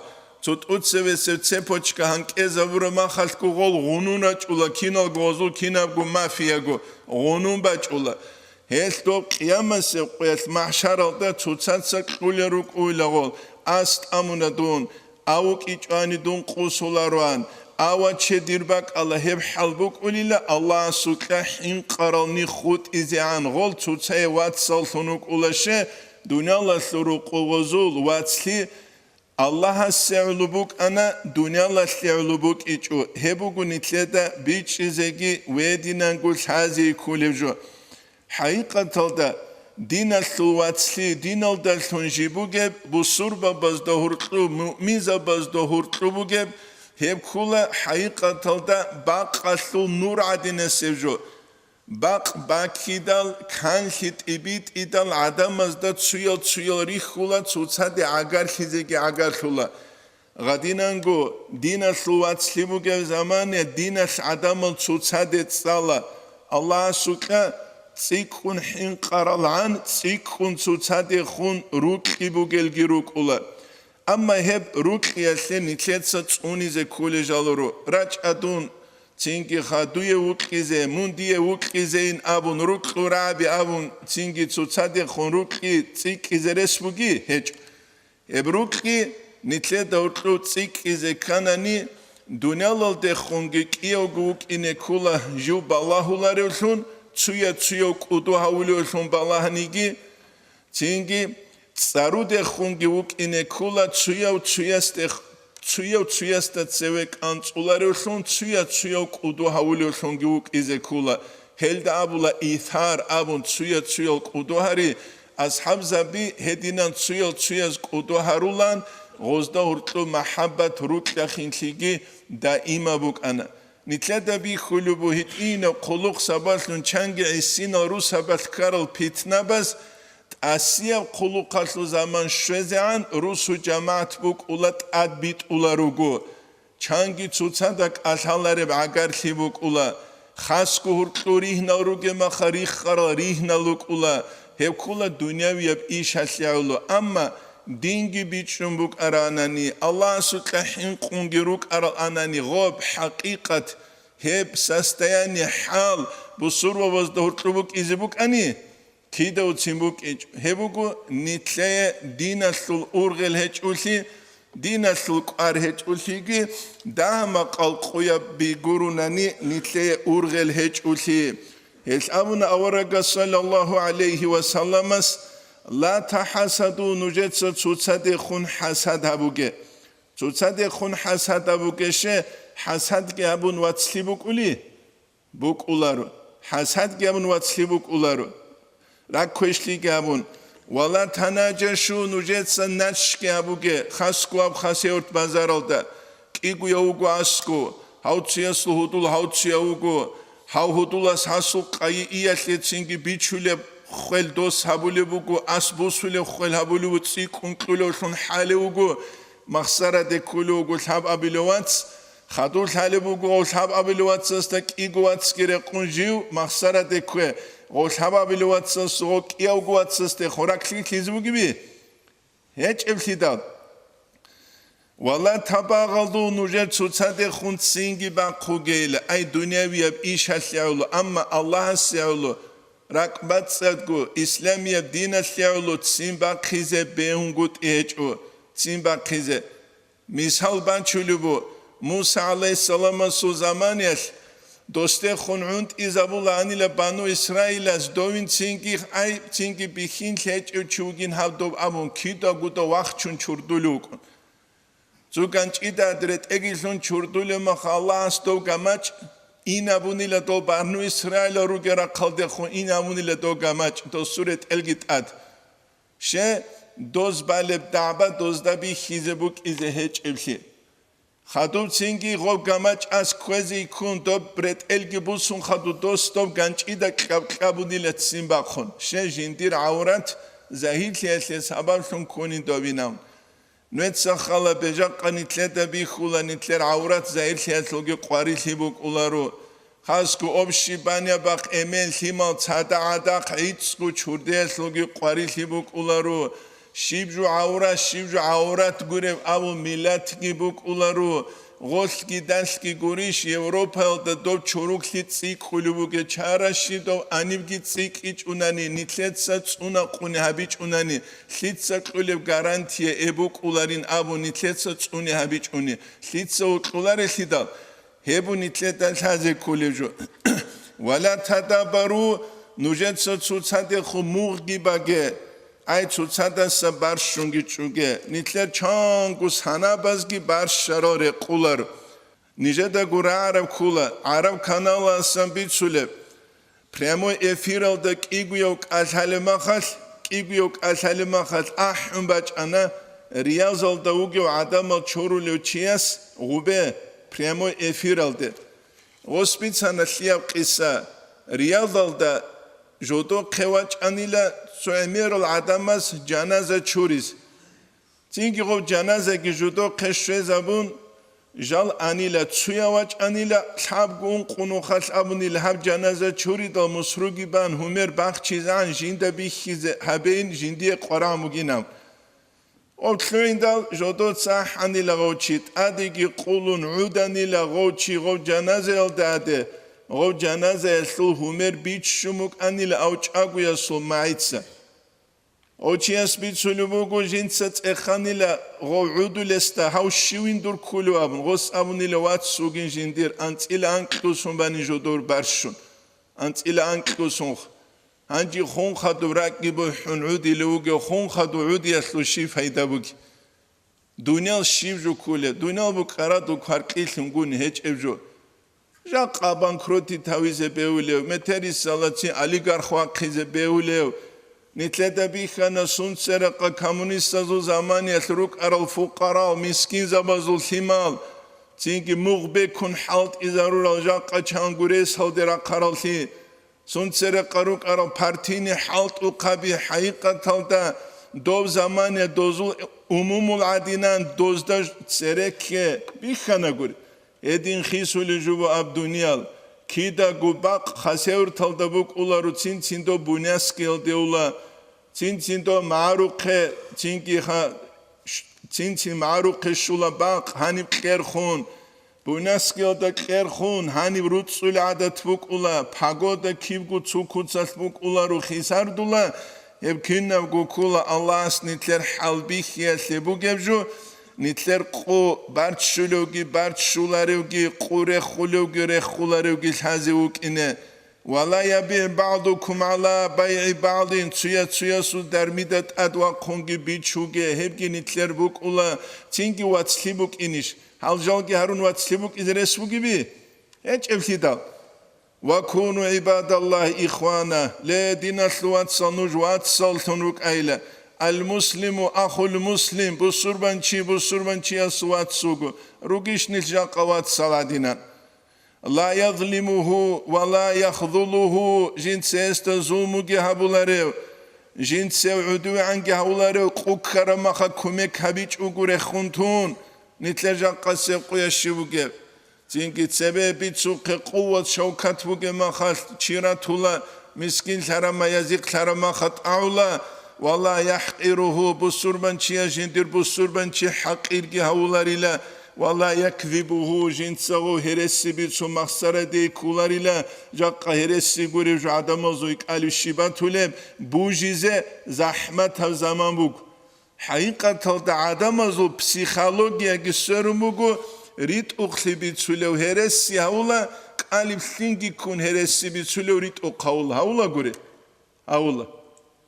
цо тӀуцевесев цепочка гьанкӀезабураб махалъго гъол гъунун рачӀула, киналго гъозул кинабго мафияго гъунун бачӀула. Гьелъ доб къиямасеб къоялъ махӀшаралда цоцаца кьулел рукӀуйла гъол, ас тӀамуна дун, а вукӀичӀони дун къусулароан, а ваче дир бакӀала гьеб хӀал букӀунила, Аллагьасукьа хӀинкъарал нихъ хутӀизегӀан гъол цоцае вацаллъун вукӀула ще, дуниялалъул рукъу гъозул вацлъи Аллагьасе гӀоло букӀана, дуниялалъе гӀоло букӀичӀо, гьеб буго нилъеда бичӀчӀизеги ва гьединанго лъазе кколеб жо. ХӀакъикъаталда, диналъул вацлъи диналдалъун жиб бугеб, бусурбабазда гьоркьоб, муъминзабазда гьоркьоб бугеб, гьеб ккола хӀакъикъаталда бакъалъул нур гӀадинасеб жо. Бакъ баккидал, канлъи тӀибитӀидал гӀадамазда цуял-цуял рихьула, цоцаде гӀагарлъизеги гӀагарлъула. Гъадинанго, диналъул вацлъи бугеб замане диналъ гӀадамал цоцаде цӀала. Аллагьасукьа цӀикӀкӀун хӀинкъаралгӀан, цӀикӀкӀун цоцадехун рукьи бугелги рукӀула. Амма гьеб рукьиялъе нилъеца цӀунизе кколей жалуро, рачӀа дун, цинги ха дуе вукьизе, мун дие вукьизейин абун, рукьу раби абун, цинги цоцадехун рукьи цӀикӀкӀизе рес буги? ГьечӀо. Гьеб рукьи нилъеда гьоркьов цӀикӀкӀизе кканани, дуниялалдехунги кӀиявго вукӀине ккола жив балагьуларевлъун, цуя-цуяв кӀуду гьавулевлъун балагьаниги, цинги цӀарудехунги вукӀине ккола цуяв-цуясде, цуяв-цуясда цеве кӀанцӀуларевлъун, цуя-цуяв кӀуду гьавулевлъунги вукӀизе ккола. Гьелда абула исар абун цуя-цуял кӀуду гьари, асхӀабзаби гьединан цуял-цуяз кӀуду гьарулан, гъозда гьоркьоб махӀаббат рукьа-хинлъиги даима букӀана. Нилъеда бихьулеб буго гьитӀинаб хъулухъ сабаблъун чанги гӀисинал русабалъ ккарал питнабаз, тӀасияб хъулухъалъул заман щвезегӀан русу жамагӀат букӀула тӀад битӀула руго. Чанги цоцазда кӀалъалареб гӀагарлъи букӀула, хасго гьоркьо ригьнал ругеб маха риххарал ригьнал рукӀула, гьеб ккола дунявияб ишалъе гӀоло. Амма динги бичӀчӀун букӀаранани, Аллагьасукьа хӀинкъунги рукӀарал анани гъоб хӀакъикъат, гьеб состояние, хӀал бусурбабазда гьоркьоб букӀизе букӀани, кидавцин букӀинчӀо. Гьеб буго, нилъее диналъул ургъел гьечӀолъи, диналъул кӀвар гьечӀолъиги, дагьа-макъал къуяб бигурунани нилъее ургъел гьечӀолъи. Гьелъ абуна аварагас, саллаллагьу гӀалайгьи ва салламас: «Ла тахӀасаду», нужеца цоцадехун хӀасад гьабуге. Цоцадехун хӀасад гьабугеше, хӀасадги гьабун вацлъи букӀули? БукӀуларо. ХӀасадги гьабун вацлъи букӀуларо. Ракквешлъиги гьабун. «Ва ла танаджашу», нужеца начги гьабуге, хасго аб хасеурт базаралда, кӀигояв вуго асго, гьав цуясул гьудул гьав цуяв вуго, гьав гьудулас гьасул къайи иялъецинги бичулеб хвел дос гьабулеб буго, ас бусулеб хвел гьабулев цӀикӀкӀун кьулевлъун хӀалев вуго, махсараде кколев вуго лъабабилев вац, хадур лъалеб буго гъов лъабабилев вацасда кӀиго вацги рекъун жив махсараде ккве, гъов лъабабилев вацасда гъов кӀиявго вацасде хурак лъилъизе бугеби? ГьечӀеблъидал. «Ва ла табагъаду», нужер цоцадехун цинги бахъугейила, ай дунявияб ишалъе гӀоло, амма Аллагьасе гӀоло, ракӀбацӀцӀадго, исламияб диналъе гӀоло цин бахъизе бегьунгутӀи гьечӀо, цин бахъизе. Мисал бачулеб бу, Муса гӀалайгьиссаламасул заманиялъ досдехун гӀунтӀизабулаанила бану Исраилас, довин цинги гӀайиб, цинги бихьинлъи гьечӀев чи вугин гьав дов абун, кидаго дов вахчун чурдулев вукӀун. Цо ганчӀида ретӀелги лъун чурдулев маха Аллагьас дов гамачӀ инабунила, дов бану Исраилал ругел рахъалдехун инабунила дов гамачӀ, досул ретӀелги тӀад. Ще, доз балеб дагӀба дозда бихьизе букӀизе гьечӀеблъи. Хадуб цинги гъоб гамачӀас кквезе йиккун, доб ретӀелги бусун хадуб дос доб ганчӀида кьаб-кьабунила ццин бахъун. Ще, жиндир гӀаврат загьирлъиялъе сабаблъун ккунин довинав. Нуеца хала бежакъа нитлъеда бихьула, нитлъер гӀаврат загьирлъиялъулги къварилъи букӀуларо. Хасго общий баня-бахъ, эмен-лъимал цада гӀадахъ гӀицӀго чурдеялъулги къварилъи букӀуларо. Щиб жо гӀавра, щиб жо гӀаврат гуреб абун миллатги букӀуларо, гъолъги далъги гурищ, Европаялда доб чороклъи цӀикӀкӀулеб бугеб чара щиб дов анибги цӀикӀкӀичӀунани, нилъеца цӀуна къуни гьабичӀунани, лъица кьулеб гарантия эб букӀуларин абун нилъеца цӀуни гьабичӀуни, лъица вокьуларелъидал, гьеб нилъеда лъазе кколеб жо. Вала тадабару, нужеца цоцадехун мугъги баге, ай цоцадаса барщунги чӀуге, нилъер чанго санабазги барщарал рекъолар. Нижедаго рагӀараб ккола, гӀараб каналасан бицулеб. Прямой эфиралда кӀигояв кӀалъалеб махалъ, кӀигояв кӀалъалеб махалъ ахӀун бачӀана, Риязалда вугев гӀадамал чорулев чияс гъубе прямой эфиралде. Гъос бицана лъияб къиса, Риязалда жодохъе вачӀанила цо гӀемерал гӀадамаз жаназа чурис. Цинги гъов жаназаги жудохъе щвезабун, жал анила, цуя вачӀанила, лъабго-ункъо нухалъ абунила гьаб жаназа чуридал мусруги бан гьумер бахчизегӀан жинда бихьизе гьабейин жиндие къварагӀ бугинаб. Гъов лъугӀиндал жодоца ахӀанила гъов чи, тӀадеги къулун гӀуданила гъов чи гъов жаназаялда гьаде, гъов жаназаялъул гьумер биччун букӀанила авчӀагоясул магӀица. Гъов чияс бицулеб буго, жинца цӀеханила гъов гӀудулесда, гьав щивин дур ккулев абун, гъос абунила вац вугин жиндир, анцӀила анкьусун бани жодор барщун, анцӀила анкьусунх. Гьанже хун хадуб ракӀги бухӀун гӀудилев вугев, хун хадуб гӀудиялъул щив пайда буги? Дуниял щиб жо ккулеб? Дуниял букӀарадул кваркьилъун гун гьечӀеб жо. Жакъа банкротить гьавизе бегьулев, метерисалацин олигарх вахъизе бегьулев. Нилъеда бихьана сунцерахъа коммунистазул заманиялъ рукӀарал фукъарал, мискинзабазул лъимал, цинги мугъ бекун хӀалтӀизарурал жакъа чангуресалде рахъараллъи. Сунцерехъа рукӀарал партийный хӀалтӀухъаби хӀакъикъаталда дов замане дозул умумул гӀадинан дозда церекке бихьанагури. Гьедин хисулел жуго аб дуниял, кидаго бакъ хасеврталда букӀула руцин-цин дов буняскиялде ула, цин-цин дов магӀарухъе, цинги ха-, ш-, цин-цин магӀарухъе щула бакъ гьаниб кьерхун, бунаскиялда кьерхун, гьаниб руцӀцӀул гӀадат букӀула, пагода кибго цо куцалъ букӀуларо хисардула, гьеб кинабго ккола Аллагьас нилъер хӀалбихьиялъе бугеб жо, нилъер къо барччулевги барччуларевги, къо рехулевги рехуларевги лъазе вукӀине. «Ва ла ябигӀ багӀдукум гӀала байгӀи багӀдин», цуя-цуясул дармида тӀад вахъунги бичуге, гьебги нилъер букӀула, цинги вацлъи букӀинищ? Гьал жалги гьарун вацлъи букӀизе рес бугеби? ГьечӀеблъидал. «Ва куну гӀибадаллагьи ихвана», ле, диналъул вацал, нуж вацаллъун рукӀайла. «Ал-муслиму ахул-муслим», бусурбанчи бусурбанчияс вац вуго, ругищ нилъ жакъа вацал гӀадинан? «Ла язлимуху ва ла яхзулуху», жинца гьесда зулмуги гьабуларев, жинцев гӀудувегӀанги гьавуларев, къу ккараб маха кумек гьабичӀого рехун тун, нилъер жакъасеб къуя щив вугев? Цинги цебе бицухъе къуват-шавкат бугеб махалъ чи ратула, мискинлъараб ма язихълъараб маха тӀагӀула, «Ва ла яхӀкъируху», бусурбанчияс жиндир бусурбанчи хӀакъирги гьавуларила, «Ва ла якзибуху», жинцаго гьереси бицун махсараде кколарила, жакъа гьереси гурев жо гӀадамазул кӀалищи батулеб, бужизе захӀматаб заман буго. ХӀакъикъаталда гӀадамазул психологияги сверун буго, ритӀухълъи бицулев гьереси гьавула, кӀалиблъинги ккун гьереси бицулев ритӀухъ гьавула, гьавула гури. Гьавула.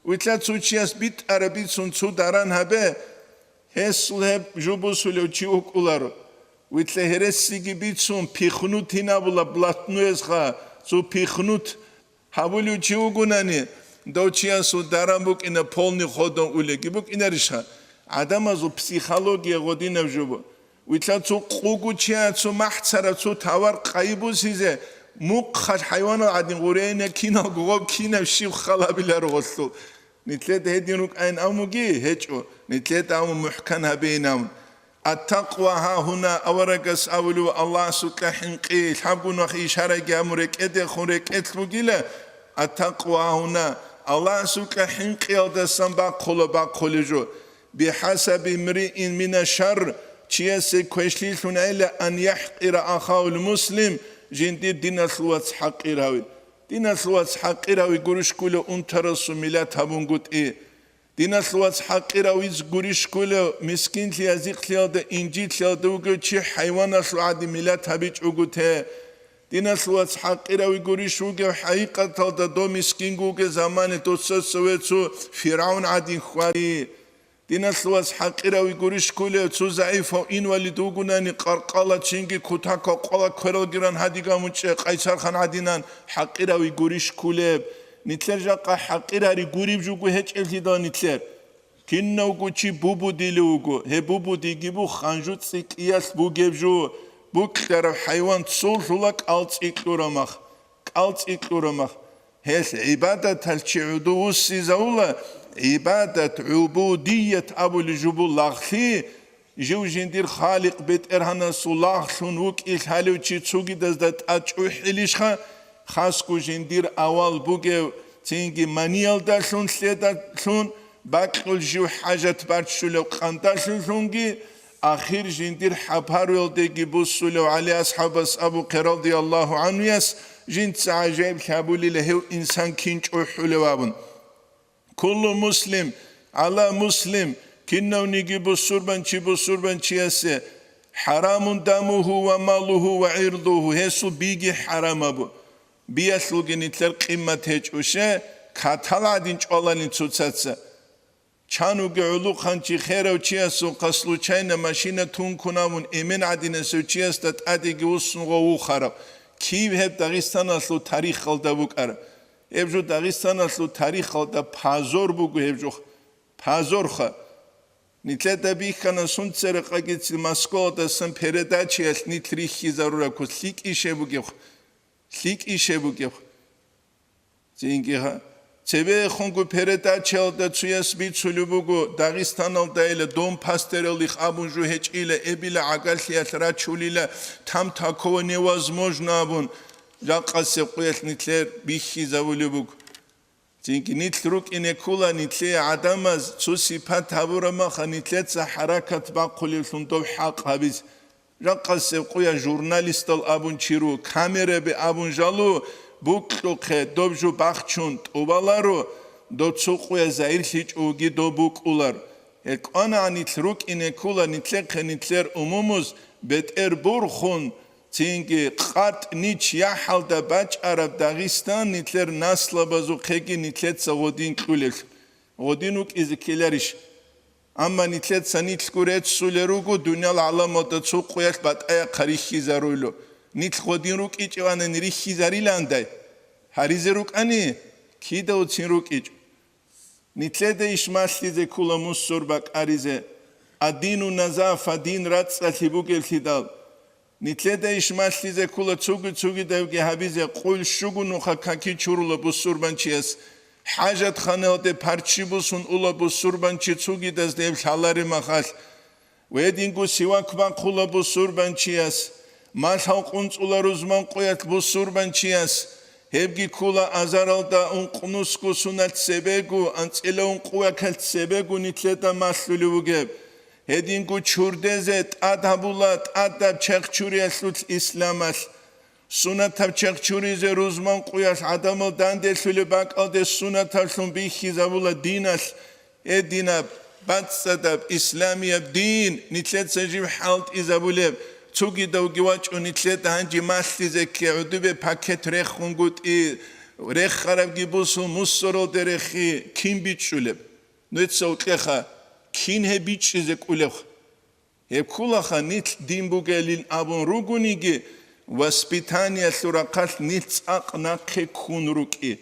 Вилълъа цо чияс битӀараб бицун цо даран гьабе, гьесул гьеб жо бусулев чи вукӀуларо. Вилълъа гьересиги бицун пихнут гьинабула блатнуязха, цо пихнут гьабулев чи вугунани, дов чиясул даран букӀина полный ходом улеги букӀинарищха? ГӀадамазул психология гъодинаб жо бу. Вилълъа цо къугу чиясул махӀцараб цо тавар къайи бусизе, мухъалъ хӀайванал гӀадин гъурейна киналго гъоб кинаб щиб халабиларо гъолъул. Нилъеда гьедин рукӀайин амуги гьечӀо, нилъеда аму мухӀкан гьабейин амун. «Ат-такъва гьагьуна», аварагас абулев Аллагьасукьа хӀинкъи, лъабгун вахъ ишараги аму рекӀедехун рекӀелъ бугила, «Ат-такъва гьагьуна», Аллагьасукьа хӀинкъиялдасан бахъула бахъулеб жо. «БихӀасаби имриин мина шарр», чиясе квешлъилъун гӀела, «ан яхӀкъира ахахул муслим», жиндир диналъул вац хӀакъирави. Диналъул вац хӀакъирави гурищ кколев унтарасул миллат гьабунгутӀи. Диналъул вац хӀакъирави гурищ кколев мискинлъи-язихълъиялда, инжитлъиялда вугев чи хӀайваналъул гӀадин миллат гьабичӀого те. Диналъул вац хӀакъирави гурищ вугев хӀакъикъаталда дов мискинго вугев замане дуца цеве цо ФиргӀавн гӀадин хьвари. Диналъул вац хӀакъирави гурищ кколев цо загӀипав инвалид вугунани къаркъала чинги кутакал къвала квералгиран гьадигамунчӀе къайсархан гӀадинан хӀакъирави гурищ кколеб? Нилъер жакъа хӀакъирари гуриб жуго гьечӀеблъидал нилъер. Кинавго чи бубудилев вуго, гьеб бубудиги бух ханжу цӀикӀкӀиялъ бугеб жо, букьараб хӀайван цолъула кӀал цӀикӀкӀурамах, кӀал цӀикӀкӀурамах. Гьелъ гӀибадатал чи гӀуду вуссизавула, гӀибадат, гӀубудият абулеб жубу лагълъи, жив жиндир Халикъ БетӀергьанасул лагълъун вукӀин лъалев чи цогидазда тӀад чӀухӀилищха, хасго жиндир авал бугев цинги маниялдалъун лъедалъун, бакьул жив хӀажат баччулев къандалъулъунги, ахир жиндир хӀапаруялдеги буссулев ГӀали асхӀабас абухъе радияллагьу гӀанхуяс, жинца гӀажаиблъи гьабулила гьев инсан кин чӀухӀулев абун. Куллу муслим гӀала муслим, кинавниги бусурбанчи бусурбанчиясе, хӀарамун дамугьу ва малугьу ва гӀирдугьу, гьесул биги хӀарамабу. Биялъулги нилъер къимат гьечӀуше, катал гӀадин чӀвалалин цоцаца. Чан вугев гӀулухъанчи херав чиясулха случайно машина тункун абун эмен гӀадинасев чиясда тӀадеги вуссун гъов вухарав? Кив гьеб Дагъистаналъул тарихалда букӀараб? Гьеб жо Дагъистаналъул тарихалда позор буго гьеб жо. Позорха. Нилъеда бихьана сунцерекъагицин Москваялдасан передачаялъ нилъ рихьизарураб куц лъикӀише бугеб. ЛъикӀише бугеб. Цинги гьа-, цебехунго передачаялда цуяс бицулеб буго, Дагъистаналдайила дом пастералих абун жо гьечӀила, эбила гӀагарлъиялъ рачулила, там такого невозможно абун, жакъасеб къуялъ нилъер бихьизавулеб буго. Цинги нилъ рукӀине ккола нилъее гӀадамаз цо сипат гьабураб маха нилъеца хӀаракат бахъулевлъун дов хӀакъ гьабизе. Жакъасеб къуя журналистал абун чи ру, камераби абун жалу, букьухъе доб жо бахчун тӀубаларо, доб цо къуя загьирлъичӀоги доб букӀулар. Гьел кӀванагӀан нилъ рукӀине ккула нилъехъе нилъер умумуз бетӀер бурхун, цинги къартӀ нич яхӀалда бачӀараб Дагъистан нилъер наслабазухъеги нилъеца гъодин кьулелъ. Гъодин вукӀизе ккеларищ? Амма нилъеца нилъго реццулел руго дуниял гӀаламалда цо къуялъ батӀаяхъа рихьизаруйло. Нилъ гъодин рукӀичӀевани рихьизариландай? Гьаризе рукӀани, кидавцин рукӀичӀ. Нилъеда иш малъизе ккула мусор бакӀаризе, адину назафа, дин рацӀцӀалъи бугеблъидал. Нилъеда иш малъизе ккула цуги-цугидавги гьабизе, къуйл щуго нуха каки чурула бусурбанчияс, хӀажатханалде парччи бусун ула бусурбанчи цугидаз деб лъаларе махалъ. Гьединго сивак бахъула бусурбанчияс, малъал къунцӀула рузман къуялъ бусурбанчияс, гьебги ккула азаралда ункънусго суналъ цебего, анцӀила ункъуякалъ цебего нилъеда малъулев вугеб. Гьединго чурдезе тӀад гьабула тӀадаб чехчуриялъулъ исламалъ. Сунатаб чехчуризе рузман къуялъ гӀадамал данделъулеб бакӀалде сунатаблъун бихьизабула диналъ. Гьединаб бацӀцӀадаб исламияб дин нилъеца жив хӀалтӀизабулеб, цугидавги вачӀун нилъеда гьанже малъизе кке гӀодобе пакет рехунгутӀи, рехарабги бусун мусоралде рехи, кин бичӀчӀулеб? Нуца укьеха, кин гьеб бичӀчӀизе кӀулебха? Гьеб кколаха нилъ дин бугелин абун ругониги, воспитаниялъул рахъалъ нилъ цӀакъ нахъе ккун рукӀи.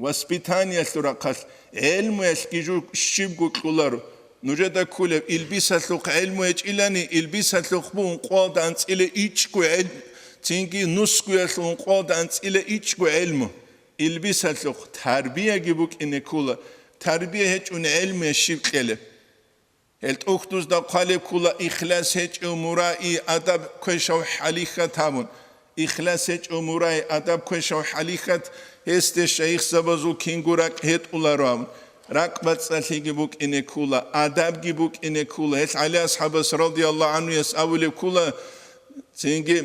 Воспитаниялъул рахъалъ гӀелмуялъги жо щибго кьоларо. Нужеда кколеб, илбисалъухъ гӀелму гьечӀилани, илбисалъухъ бу ункъоялда анцӀила ичӀго гӀелму, цинги нусгоялъул ункъоялда анцӀила ичӀго гӀелму. Илбисалъухъ тарбияги букӀине ккола, тарбия гьечӀун гӀелмуялъ щиб кьелеб? Гьел тӀухьдузда хъвалеб ккола ихлас гьечӀев мураи, адаб квешав хӀалихьат гьабун. Ихлас гьечӀо мурай, адаб квешав хӀалихьат, гьесде шайихзабазул кингу ракӀ гьетӀуларо абун. РакӀбацӀцӀалъиги букӀине ккула, адабги букӀине ккула. Гьел ГӀали асхӀабас радияллагьу гӀанхуяс абулеб ккула, цинги: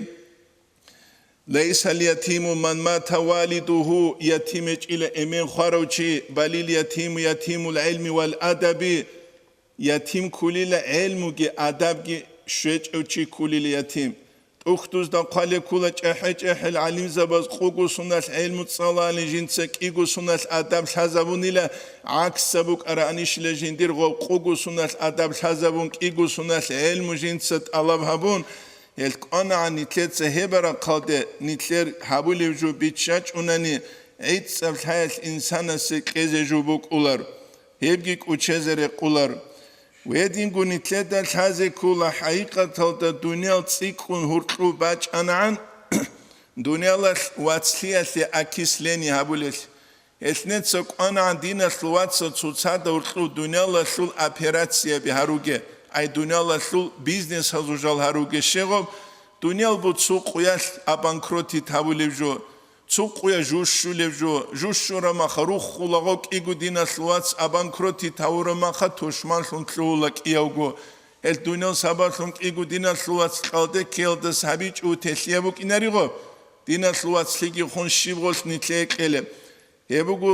«Лайсал ятиму ман мата валидуху», ятим гьечӀила эмен хварав чи, «балил ятиму ятимул гӀилми вал адаби», ятим ккулила гӀелмуги адабги щвечӀев чи ккулила ятим. ТӀухьдузда хъвалеб ккула чӀехӀе-чӀехӀел гӀалимзабаз къуго суналъ гӀелму цӀалалин жинца кӀиго суналъ адаб лъазабунила, гӀаксаб букӀаранищила жиндир гъов къуго суналъ адаб лъазабун кӀиго суналъ гӀелму жинца тӀалаб гьабун, гьел кӀванагӀан нилъеца гьеб рахъалде, нилъер гьабулев жо биччачӀунани, гӀицӀаб лъаялъ инсанасе кьезе жо букӀулар. Гьебги кӀучезе рекъулар. Гьединго нилъеда лъазе ккола, хӀакъикъаталда дуниял цӀикӀкӀун гьуркьу бачӀанагӀан, дуниялалъ вацлъиялъе окисление гьабулелъ. Гьелъ неца кӀванагӀан диналъул вацал цоцазда гьуркьу дуниялалъул операцияби гьаруге, ай дуниялалъул бизнесазул жал гьаруге щегъоб, дуниял буцу къуялъ обанкротить гьабулев жо, цо къуя жущулев жо, жущура маха руххулаго кӀиго диналъул вац, обанкротить гьавура маха тушманлъун лъугьула кӀиявго. Гьел дуниял сабаблъун кӀиго диналъул вац кьалде ккеялдас гьабичӀо телъияб букӀинаригъо, диналъул вацлъиги хун щиб гъолъ нилъее кьелеб. Гьеб буго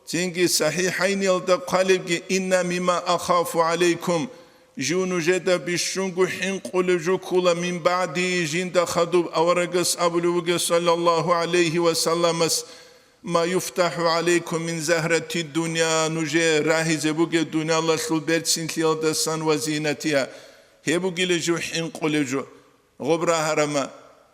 цинги СахӀихӀайниялда хъвалебги: «Инна мимма ахафу гӀалайкум», жив нужеда бищунго хӀинкъулев жо ккула, «мин баъди», жинда хадуб аварагас абулев вугев, саллаллагьу гӀалайгьи ва салламас: «Ма юфтахӀу гӀалайкум мин загьрати дунья», нужее рагьизе бугеб дуниялалъул берцинлъиялдасан ва зинатия. Гьеб бугила жив хӀинкъулев жо. Гъоб рагьарама,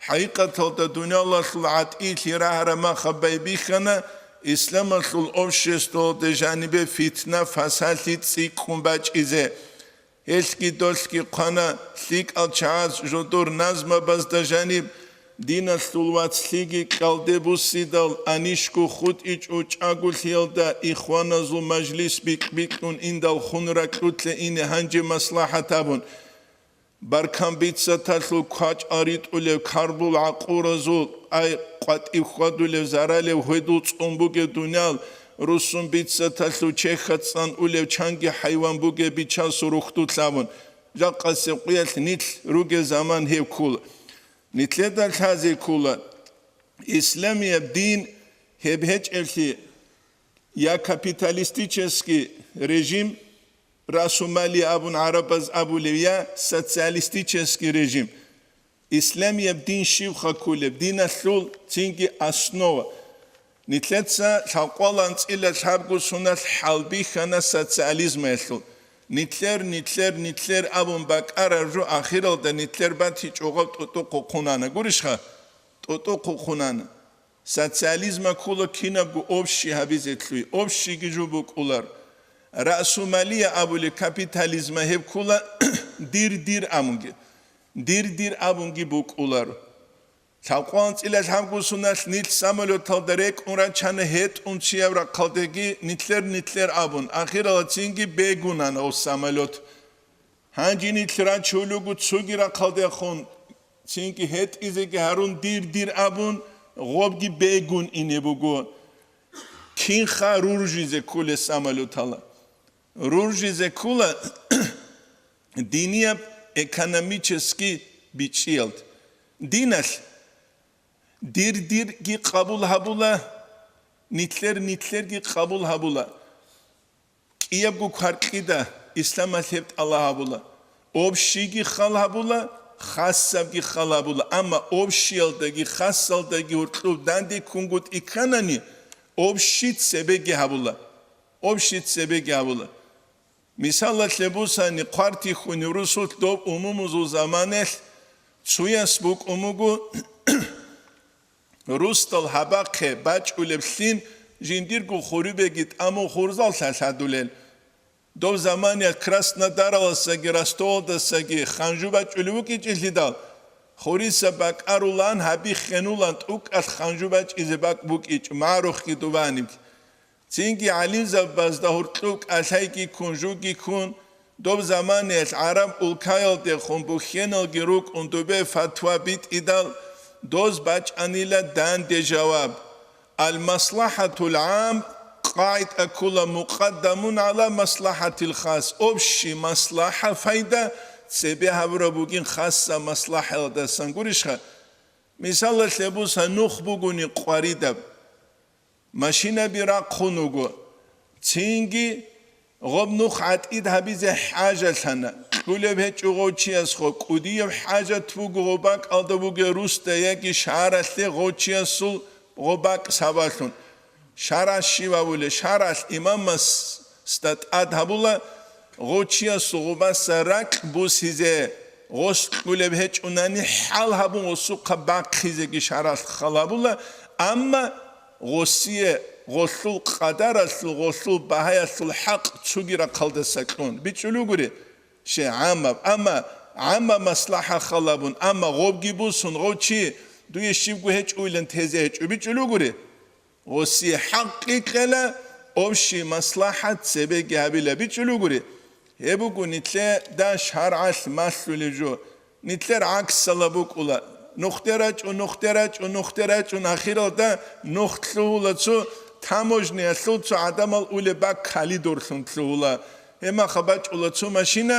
хӀакъикъаталда дуниялалъул гӀатӀилъи рагьарамаха байбихьана исламалъул обществалде жанибе фитна-фасалъи цӀикӀкӀун бачӀизе. Гьелъги долъги хъвана лъикӀал чагӀаз жодор назмабазда жаниб, диналъул вацлъиги кьалде буссидал, анищго хутӀичӀо чӀаголъиялда ихваназул мажлис бикь-бикьун индал хун ракьулъе ине гьанже маслахӀат абун. Баркан бицаталъул квачӀал ритӀулев, карбул гӀакъуразул ай къватӀиб хьвадулев, заралев гьведул цӀун бугев дуниял, русун бицаталъул чехьа цӀан улев чанги хӀайван бугев бичасул рухьдулъ абун, жакъасеб къуялъ нилъ ругев заман гьеб ккула. Нилъеда лъазе ккула, исламияб дин гьеб гьечӀеблъи, я капиталистический режим, расумалия абун гӀарабаз абулев, я социалистический режим. Исламияб дин щибха кколеб? Диналъул цинги основа. Нилъеца лъалкъвал анцӀила лъабго суналъ хӀалбихьана социализмаялъул. Нилъер, нилъер, нилъер абун бакӀараб жо ахиралда нилъер батичӀогъаб тӀутӀухъухъунана. Гурищха? ТӀутӀухъухъунана. Социализма ккола кинабго общий гьабизе лъуй, общийги жо букӀулар. Расумалия абули капитализма гьеб ккола дир-дир абунги, дир-дир абунги букӀулар. Лъалкъван цӀила лъабгусуналъ нилъ самолеталда рекӀун рачана гьетӀун чияв рахъалдеги нилъер-нилъер абун, ахирала цинги бегунана гьев самолет. Гьанже нилъ рачулего цоги рахъалдехун, цинги гьетӀизеги гьарун дир-дир абун, гъобги бегун ине буго. Кинха руржизе ккулес амалутала? Руржизе ккула динияб экономический бичӀчӀиялд. Диналъ дир-дирги къабул гьабула, нилъер-нилъерги къабул гьабула. КӀиябго кваркьида исламалъ гьеб тӀала гьабула. Общийги хал гьабула, хасабги хал гьабула, амма общиялдаги хасалдаги гьуркьуб данде ккунгутӀи кканани, общий цебеги гьабула. Общий цебеги гьабула. Мисалалъе бусани, хъвартихьунев русулъ доб умумузул заманаялъ цуяс букӀун буго, русдал гьабахъе бачӀулеблъин жиндирго хурубеги тӀамун хурзал лъалъадулел. Доб заманаялъ Краснодаралдасаги Ростовалдасаги ханжу бачӀулев вукӀичӀелъидал, хуриса бакӀарулан гьабиххенулан тӀукӀалъ ханжу бачӀизе бакӀ букӀичӀ, магӀарухъги дубаниб. Цинги гӀалимзабазда гьуркьуб кӀалъайги ккун, жуги ккун, доб заманаялъ гӀараб улкаялдехун бухьеналги рукӀун дубе фатва битӀидал, Доз бачӀанила данде жаваб. Ал-маслахӀатул гӀам къагӀида ккола мукъаддамун гӀала маслахӀатил хас. Общий маслахӀа, пайда цебе гьабураб бугин хасса маслахӀаялдасан гурищха? Мисалалъе буса, нух бугони къваридаб, машинаби рахъун вуго, цинги гъоб нух гӀатӀид гьабизе хӀажалъана, кьулеб гьечӀо гъов чиясго, кӀудияб хӀажат буго гъоб бакӀалда бугеб русда яги шагьаралъе гъов чиясул гъоб бакӀ сабаблъун. ШаргӀалъ щиб абулеб? ШаргӀалъ имамасда тӀад гьабула, гъов чиясул гъобаса ракь бусизе, гъос кьулеб гьечӀунани хӀал гьабун гъосухъа бахъизеги шаргӀалъ хал гьабула, амма гъосие гъолъул къадаралъул, гъолъул багьаялъул хӀакъ цоги рахъалдаса кьун бичӀчӀулугури, ще гӀаммаб, амма гӀамма маслахӀа хал гьабун, амма гъобги бусун гъов чи дуе щибго гьечӀойилан тезе гьечӀо бичӀчӀулугури. Гъосие хӀакъ кьела, общий маслахӀат цебеги гьабила бичӀчӀулугури. Гьеб буго нилъеда шаргӀалъ малъулеб жо. Нилъер гӀаксалаб букӀула. Нухде рачӀун, нухде рачӀун, нухде рачӀун, ахиралда нух лъугьула цо таможняялъул цо гӀадамал улеб баккалидорлъун лъугьула. Гьебмаха бачӀула цо машина,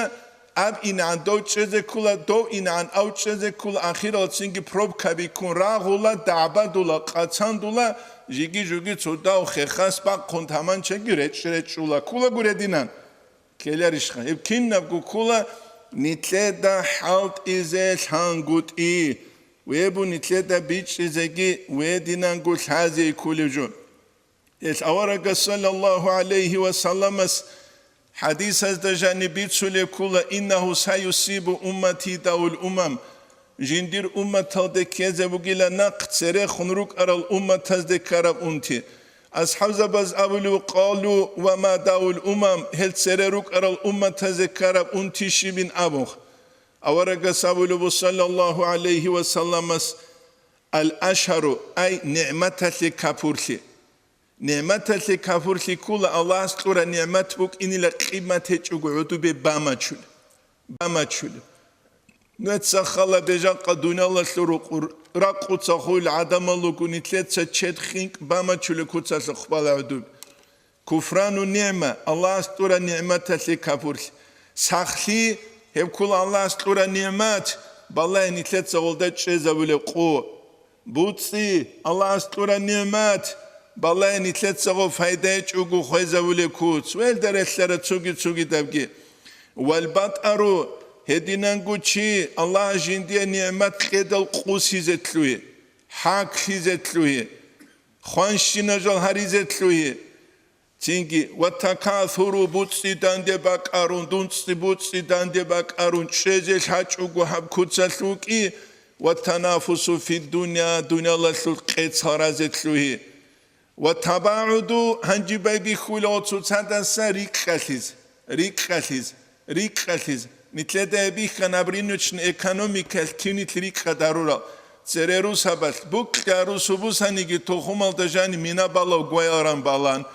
аб инегӀан дов чӀезе ккула, дов инегӀан ав чӀезе ккула, ахирал цинги пробка биккун рагъула, дагӀбадула, къацандула, жиги-жуги цо дав хехас бахъун таманчаги речӀ-речӀула. Ккулагу гьединан. Ккеларищха? Гьеб кинабго ккула нилъеда хӀалтӀизе лъангутӀи, гьеб нилъеда бичӀчӀизеги гьединанго лъазе кколеб жо. Гьелъ аварагас саллаллагьу гӀалайгьи ва салламас хӀадисазда жаниб бицулеб ккула: «Иннагьу саюсибу уммати давул умам», жиндир умматалде ккезе бугила нахъ церехун рукӀарал умматазде ккараб унти. АсхӀабзабаз абулев: «Къалу ва ма давул умам», гьел цере рукӀарал умматазе ккараб унти щибин абун. Аварагас абулеб саллаллагьу гӀалайгьи ва салламас: «Ал-ашару», ай нигӀматалъе капурлъи. НигӀматалъе капурлъи ккула Аллагьас кьураб нигӀмат букӀинила къимат гьечӀого гӀодобе бамачул. Бамачул. Нуца хала бежакъа дуниялалъул рукъур ракъуца хуйл гӀадамал руго, нилъеца чед хинкӀ бамачулеб куцалъухъ бала гӀодобе. Куфрану нигӀма, Аллагьас кьураб нигӀматалъе капурлъи. Сахлъи, гьеб ккула Аллагьас кьураб нигӀмат, балагье нилъеца гъолда чӀезабулеб къо. БуцӀцӀи, Аллагьас кьураб нигӀмат, балагье нилъецаго пайда гьечӀого хвезавулеб куц, ва гьелда релълъараб цоги-цогидабги. ВалбатӀару, гьединанго чи Аллагьас жиндие нигӀмат кьедал къусизе лъугьи, хӀаклъизе лъугьи, хванщина жал гьаризе лъугьи. Цинги, ва такасуру, буцӀцӀи данде бакӀарун, дунцӀцӀи буцӀцӀи данде бакӀарун, чӀезе лъачӀого гьаб куцалъ вукӀи, ва танафусу фиддуня, дуниялалъул къецал разе лъугьи. Ва табагӀуду, гьанжи байбихьула цоцадаса рикӀкӀалъиз, рикӀкӀалъиз. РикӀкӀалъиз. Нилъеда гьеб бихьана гьаб рыночный экономикаялъ кин нилъ рикӀкӀад гьарурал. Цере русабалъ, букьа русу бусаниги, тухумалда жаниб мина балав гвайалран балан.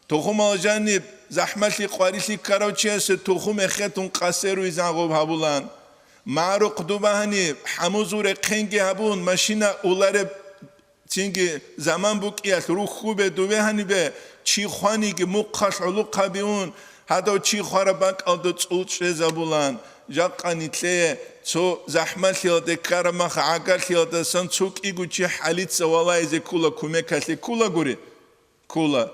Тухумал жаниб захӀмалъи къварилъи ккарав чиясе тухум эхетун къасеруйзан гъоб гьабулан. МагӀарухъ дубагьани, хӀамузул рехъенги гьабун, машина улареб Цинги заман букӀиялъ рухьубе дубе гьанибе, чи хваниги мухъалъ гӀолохъаби ун, гьадав чи хвараб бакӀалда цӀул чӀезабулан, жакъа нилъее цо захӀмалъиялде ккараб мах гӀагарлъиялдасан цо кӀиго чи хӀалица валаизе ккула, кумекалъе ккулагури? Ккула.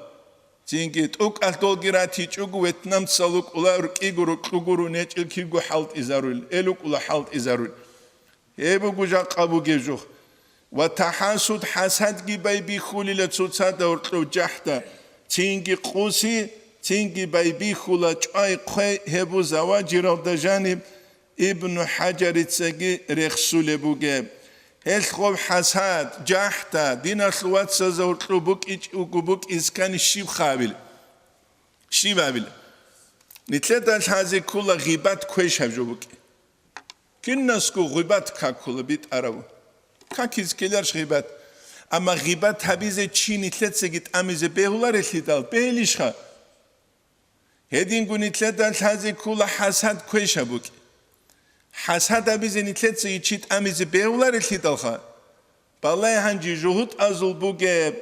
Цинги тӀокӀалъ долги ратичӀого ветнамцал рукӀула, рукӀиго рукьугуру нечӀел киго хӀалтӀизарул, эл рукӀула хӀалтӀизарул. Гьеб буго жакъа бугеб жо. Ва тахӀасуд, хӀасадги байбихьулила цоцада гьоркьов жахӀда, цинги къуси, цинги байбихьула чӀвай-хъвей гьеб бу Заважиралда жаниб Ибну ХӀажарицаги рехсулеб бугеб. Гьелъ гъоб хӀасад, жахӀда, диналъул вацазда гьоркьов букӀичӀого букӀискани щиб хабил? Щиб абил? Нилъеда лъазе ккола гъибат квешаб жо букӀи. Кинасго гъибат какула битӀарав. Какиз ккеларищ гъибат? Амма гъибат гьабизе чи нилъецаги тӀамизе бегьуларелъидал бегьилищха? Гьединго нилъеда лъазе ккола хӀасад квешаб букӀи. ХӀасад гьабизе нилъецаги чи тӀамизе бегьуларелъидалха? Балай гьанже жугьутӀазул бугеб,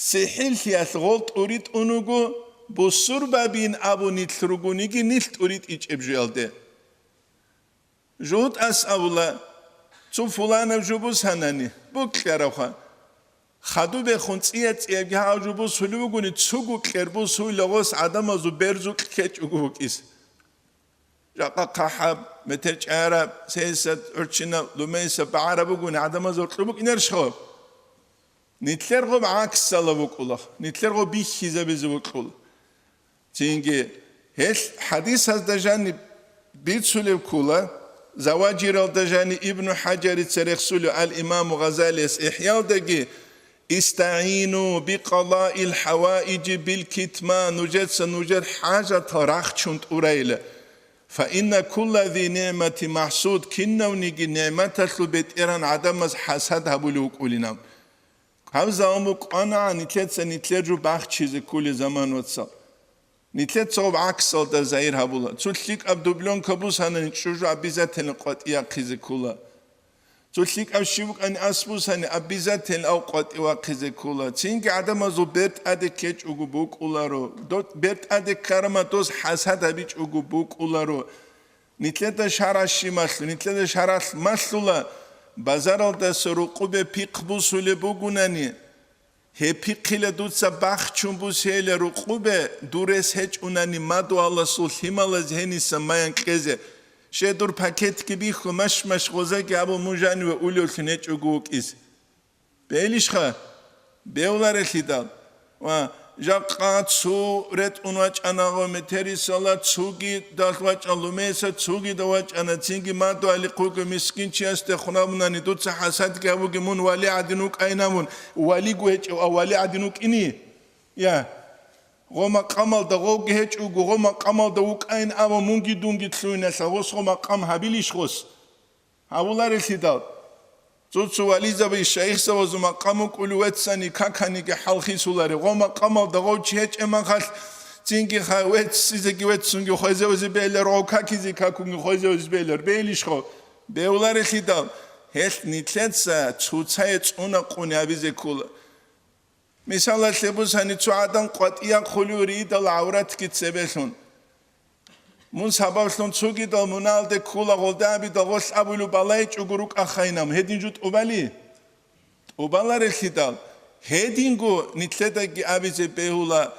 сихӀиллъиялъ гъол тӀури тӀун вуго, бусурбабин абун нилъ ругониги нилъ тӀури тӀичӀеб жоялде. ЖугьутӀас абула, цо фуланаб жо бусанани, букьаравха. Хадубехун цӀия-цӀиябги гьав жо бусулев вугони, цого кьер бусуйла гъос гӀадамазул берзукь ккечӀого вукӀис. Жакъа хъахӀаб, метер чӀараб, сесаб, гӀурччинаб, лумейсаб багӀараб бугони, гӀадамазул кьун букӀинарищха? Нилъер гъоб гӀаксалаб букӀула, нилъер гъоб бихьизабизе букӀула. Цинги гьелъ хӀадисазда жаниб бицулеб ккола, Заважиралда жаниб Ибну ХӀажарица рехсулев ал-Имаму Гъазалияс ИхӀялдаги: «ИстагӀину бикъалаил хӀаваиджи билкитман», нужеца нужер хӀажатал рахчун тӀурайила. «Фаинна кулла зи нигӀмати махӀсуд», кинавниги нигӀматалъул бетӀеран гӀадамаз хӀасад гьабулев вукӀулинав. Гьаб заман букӀана нилъеца нилъер жо бахчизе кколей заман, вацал. Нилъеца гъоб гӀаксалда загьир гьабула. Цо лъикӀаб дублёнка бусанани, чӀужу обязательно къватӀияб хъизе ккола. Цо лъикӀаб щиб букӀани ас бусани, обязательно гьав къватӀивахъизе ккола. Цинги гӀадамазул бер тӀаде ккечӀого букӀуларо. Доб бер тӀаде ккарама дос хӀасад гьабичӀого букӀуларо. Нилъеда шаргӀ щиб малъу, нилъеда шаргӀалъ малъула, базаралдаса рукъубе пихъ бусулеб бугунани, гьеб пихъила дуца бахчун бусейила рукъубе, дур рес гьечӀунани мадугьаласул лъималаз гьениса маян кьезе. Щай дур пакетги бихьу, маш-маш гъозаги абун мун жаниве улевлъун гьечӀого вукӀизе. Бегьилищха? Бегьуларелъидал. Ва жакъа цо ретӀун вачӀана гъо метерисала, цогидалъ вачӀан лумеса, цогида вачӀана, цинги мадугьалихъуго мискинчиясде хунабунани дуца хӀасадги гьабуги, мун вали гӀадин вукӀайин абун, валиго гьечӀев, а вали гӀадин вукӀини? Я. Гъо макъамалда гъовги гьечӀого, гъо макъамалда вукӀайин абун, мунги дунги лъугьиналъа гъос гъо макъам гьабилищ гъос? Гьабуларелъидал. Цо-цо вализаби шайихзабазул макъам вукӀулев веццани каканиги хӀалхисулари, гъо макъамалда гъов чи гьечӀеб махалъ, цинги ха-, веццизеги веццунги хвезавизе бегьилар, гъов какизе какунги хвезавизе бегьилар, бегьилищ гъов? Бегьуларелъидал, гьелъ нилъеца цоцае цӀуна-къуни гьабизе ккола. Мисалалъе бусани, цо гӀадан къватӀияб хъулив ридал гӀавратги цебелъун. Мун сабаблъун цогидал муналде ккула гъолда абидал гъолъ абулев балайчӀого рукӀахайинаб, гьедин жо тӀубали? ТӀубаларелъидал, гьединго нилъедаги абизе бегьула.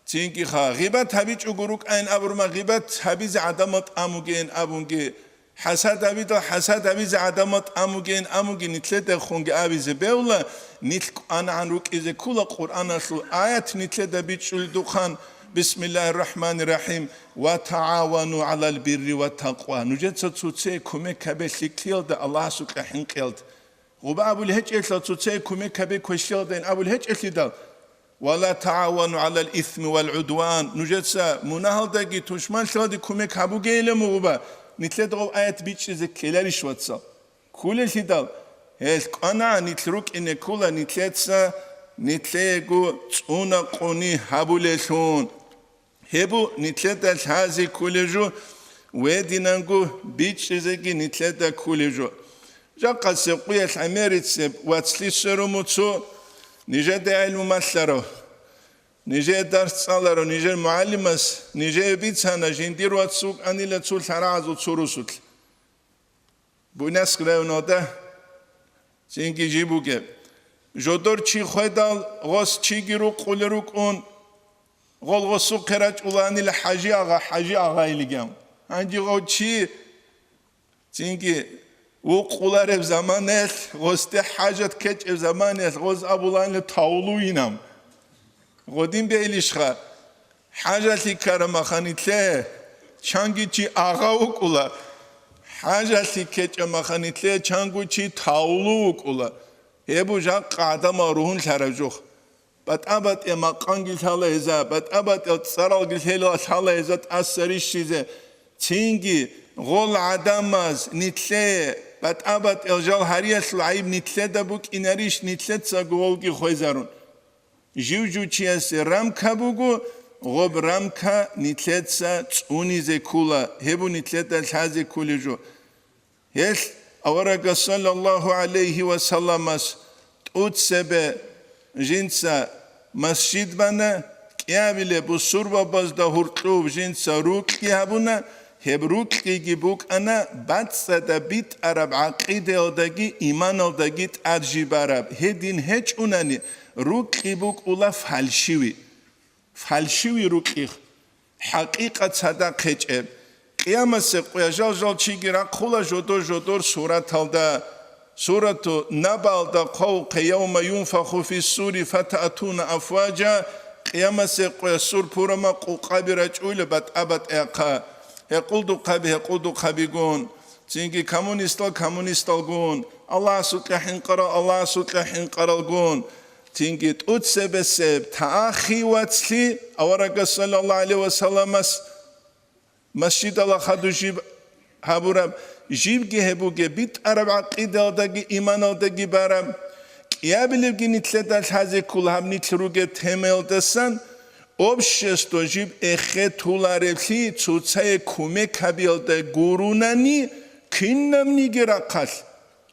Цинги ха, гъибат гьабичӀого рукӀайин абурма, гъибат гьабизе гӀадамал тӀамугейин абунги, хӀасад гьабидал хӀасад гьабизе гӀадамал тӀамугейин абунги, нилъедехунги абизе бегьула, нилъ кӀванагӀан рукӀизе ккула Къуръаналъул аят нилъеда бичӀчӀуледухъан, Бисмиллагьир рахӀманир рахӀим, «Ва тагӀавану гӀалал бирри ва такъва», нужеца цоцее кумек гьабе лъикӀлъиялда, Аллагьасукьа хӀинкъиялда. Гъуба абулеб гьечӀелъул цоцее кумек гьабе квешлъиялдайин абулеб гьечӀелъидал, «Ва ла тагӀавану гӀалал исми вал гӀудван», нужеца мунагьалдаги тушманлъиялде кумек гьабугейилан мугъуба, нилъеда гъов аят бичӀчӀизе ккеларищ, вацал? Кколелъидал, гьелъ кӀванагӀан нилъ рукӀине ккула нилъеца нилъего цӀуна-къуни гьабулелъун. Гьеб бу нилъеда лъазе кколеб жо, гьединанго бичӀчӀизеги нилъеда кколеб жо. Жакъасеб къуялъ гӀемерисеб вацлъи сверун буго, нижеда гӀелму малъарав, нижее дарс цӀаларав нижер мугӀалимас нижее бицана жиндир вац вукӀанила цо лъарагӀазул цо русулъ. Буйнакск районалда цинги жиб бугеб. Жодор чи хведал, гъос чиги рукъулел рукӀун, гъол гъосухъе рачӀуланила ХӀажи-агъа, ХӀажи-агъайилиган. Гьанже гъов чи цинги вукъулареб заманаялъ, гъосде хӀажат ккечӀеб заманаялъ гъоз абуланила тавулуйинам. Гъодин бегьилищха? ХӀажалъи ккараб маханитлъе чанги чи агъа вукӀула, хӀажалъи ккечӀеб маханитлъе чанго чи тавлу вукӀула. Гьеб бу жакъа гӀадамал ругьунлъараб жух. БатӀа-батӀе макъамги лъала гьеза, батӀа-батӀел цӀаралги лъела лъала гьеза тӀаса рищизе. Цинги гъол гӀадамаз нитлъее батӀа-батӀел жал гьариялъул гӀайиб нитлъеда букӀинарищ, нитлъецаго гъолги хвезарун. Жив-жив чиясе рамка буго, гъоб рамка нитлъеца цӀунизе ккула, гьеб бу нитлъеда лъазе кколеб жо. Гьелъ Аварагас саллаллагьу гӀалайгьи ва салламас тӀоцебе жинца масжид бана, кӀиабилеб бусурбабазда гьуркьуб жинца рукьи гьабуна, гьеб рукьиги букӀана бацӀцӀадаб битӀараб гӀакъидаялдаги иманалдаги тӀад жибараб. Гьедин гьечӀунани, рукьи букӀула фальшивый. Фальшивый рукьи, хӀакъикъат цадахъ гьечӀеб. Къиямасеб къоялъ жал-жал чиги рахъула жодор-жодор сураталда. Сурату Набаалда хъвавухъе: «Явма юнфаху фиссури фатаатуна афважа», Къиямасеб къоялъ сур пурама къукъаби рачӀуйла батӀа-батӀахъа, гьекъолдухъаби гьекъолдухъабигун, цинги коммунистал коммунисталгун, Аллагьасукьа хӀинкъарал Аллагьасукьа хӀинкъаралгун, цинги тӀоцебесеб таахи вацлъи аварагас саллаллагьу гӀалайгьи ва салламас масжидала хадув жиб гьабураб, жибги гьеб бугеб битӀараб гӀакъидаялдаги иманалдаги бараб. КӀиабилебги нилъеда лъазе ккола гьаб нилъ ругеб темаялдасан, общество жиб эхе тулареблъи цоцае кумек гьабиялда гурунани, кинабниги рахъалъ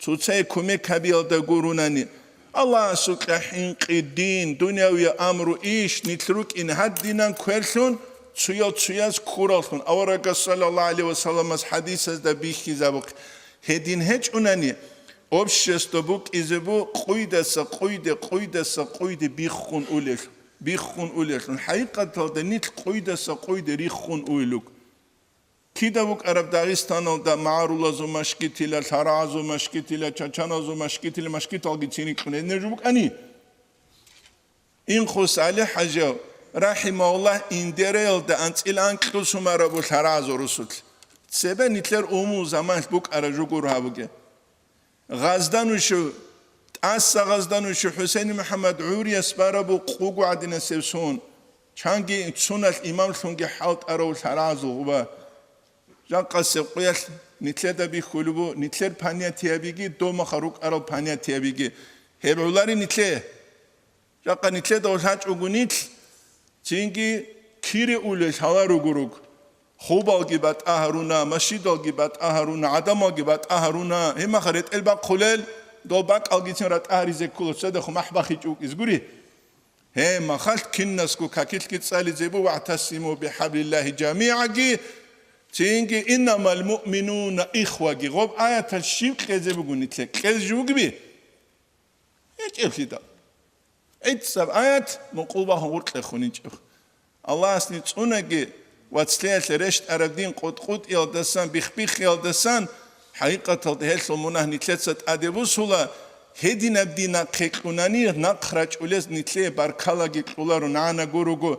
цоцае кумек гьабиялда гурунани, Аллагьасукьа хӀинкъи, дин, дунявияб амру, иш, нилъ рукӀин гьадинан кверлъун, цоял цояз ккураллъун, аварагас саллаллагьу гӀалайгьи ва салламас хӀадисазда бихьизабухъе. Гьедин гьечӀунани, общество букӀизе бу къуйдаса къуйде, къуйдаса къуйде биххун улелъ, биххун улелъун. ХӀакъикъаталда нилъ къуйдаса къуйде риххун уйлуг. Кида букӀараб Дагъистаналда магӀарулазул машгитила, лъарагӀазул машгитила, чачаназул машгитила, машгиталги цинги кьун гьединаб жо букӀани? Инхъус ГӀали-хӀажияв, рахӀимагьуллагь, Индераялда анцӀила анкьго сумарабу лъарагӀазул русулъ. Цебе нилъер умумул заманалъ букӀараб жо гуро гьабуге. Гъазданущев, тӀаса Гъазданущев ХӀусейн МухӀаммад гӀурияс барабу къуго гӀадинасев сон, чанги суналъ имамлъунги хӀалтӀарав лъарагӀазул гъуба. Жакъасеб къоялъ нилъеда бихьулеб бу, нилъер понятиябиги, дов мехалъ рукӀарал понятиябиги. Гьеб гӀолари нилъее. Жакъа нилъеда гьел гьачӀого нилъ, цинги кире улел гьалар руго руг. Хубалги батӀа гьаруна, машидалги батӀа гьаруна, гӀадамалги батӀа гьаруна. Гьеб мехалъ ретӀел бахъулел, дол бакӀалгицин ратӀа гьаризе ккола, цадахъ махӀ бахичӀо вукӀизе гури. Гьеб мехалъ кинасго какилъги цӀализе бу: «ВагӀтасиму бихӀаблиллагьи жамигӀаги», цинги «Иннамал муъминуна ихваги». Гъоб аяталъ щиб кьезе буго нилъее? Кьезе жо бугеби? ГьечӀеблъидал. ГӀицӀаб аят мукъул бахун гъоркье хунинчӀеб. Аллагьас нилъ цӀунаги, вацлъиялъе рещтӀараб дин къутӀ-къутӀиялдасан, бих-биххиялдасан, хӀакъикъаталда гьелъул мунагь нилъеца тӀаде бусула, гьединаб дин нахъе кьунани, нахъ рачӀулез нилъее баркалаги кьоларо, нагӀана гуруго.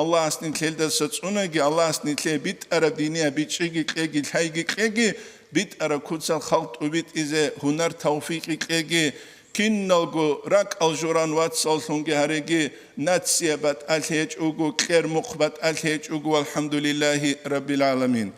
Аллагьас нилъ гьелдаса цӀунаги, Аллагьас нилъее битӀараб динияб бичӀчӀиги кьеги, лъайги кьеги, битӀараб куцал халкъ тӀубитӀизе гьунар-тавфикъги кьеги, киналго ракӀал журан вацаллъунги гьареги, нация батӀалъи гьечӀого, кьер-мухъ батӀалъи гьечӀого, валхӀамдулиллагьи раббил гӀаламин.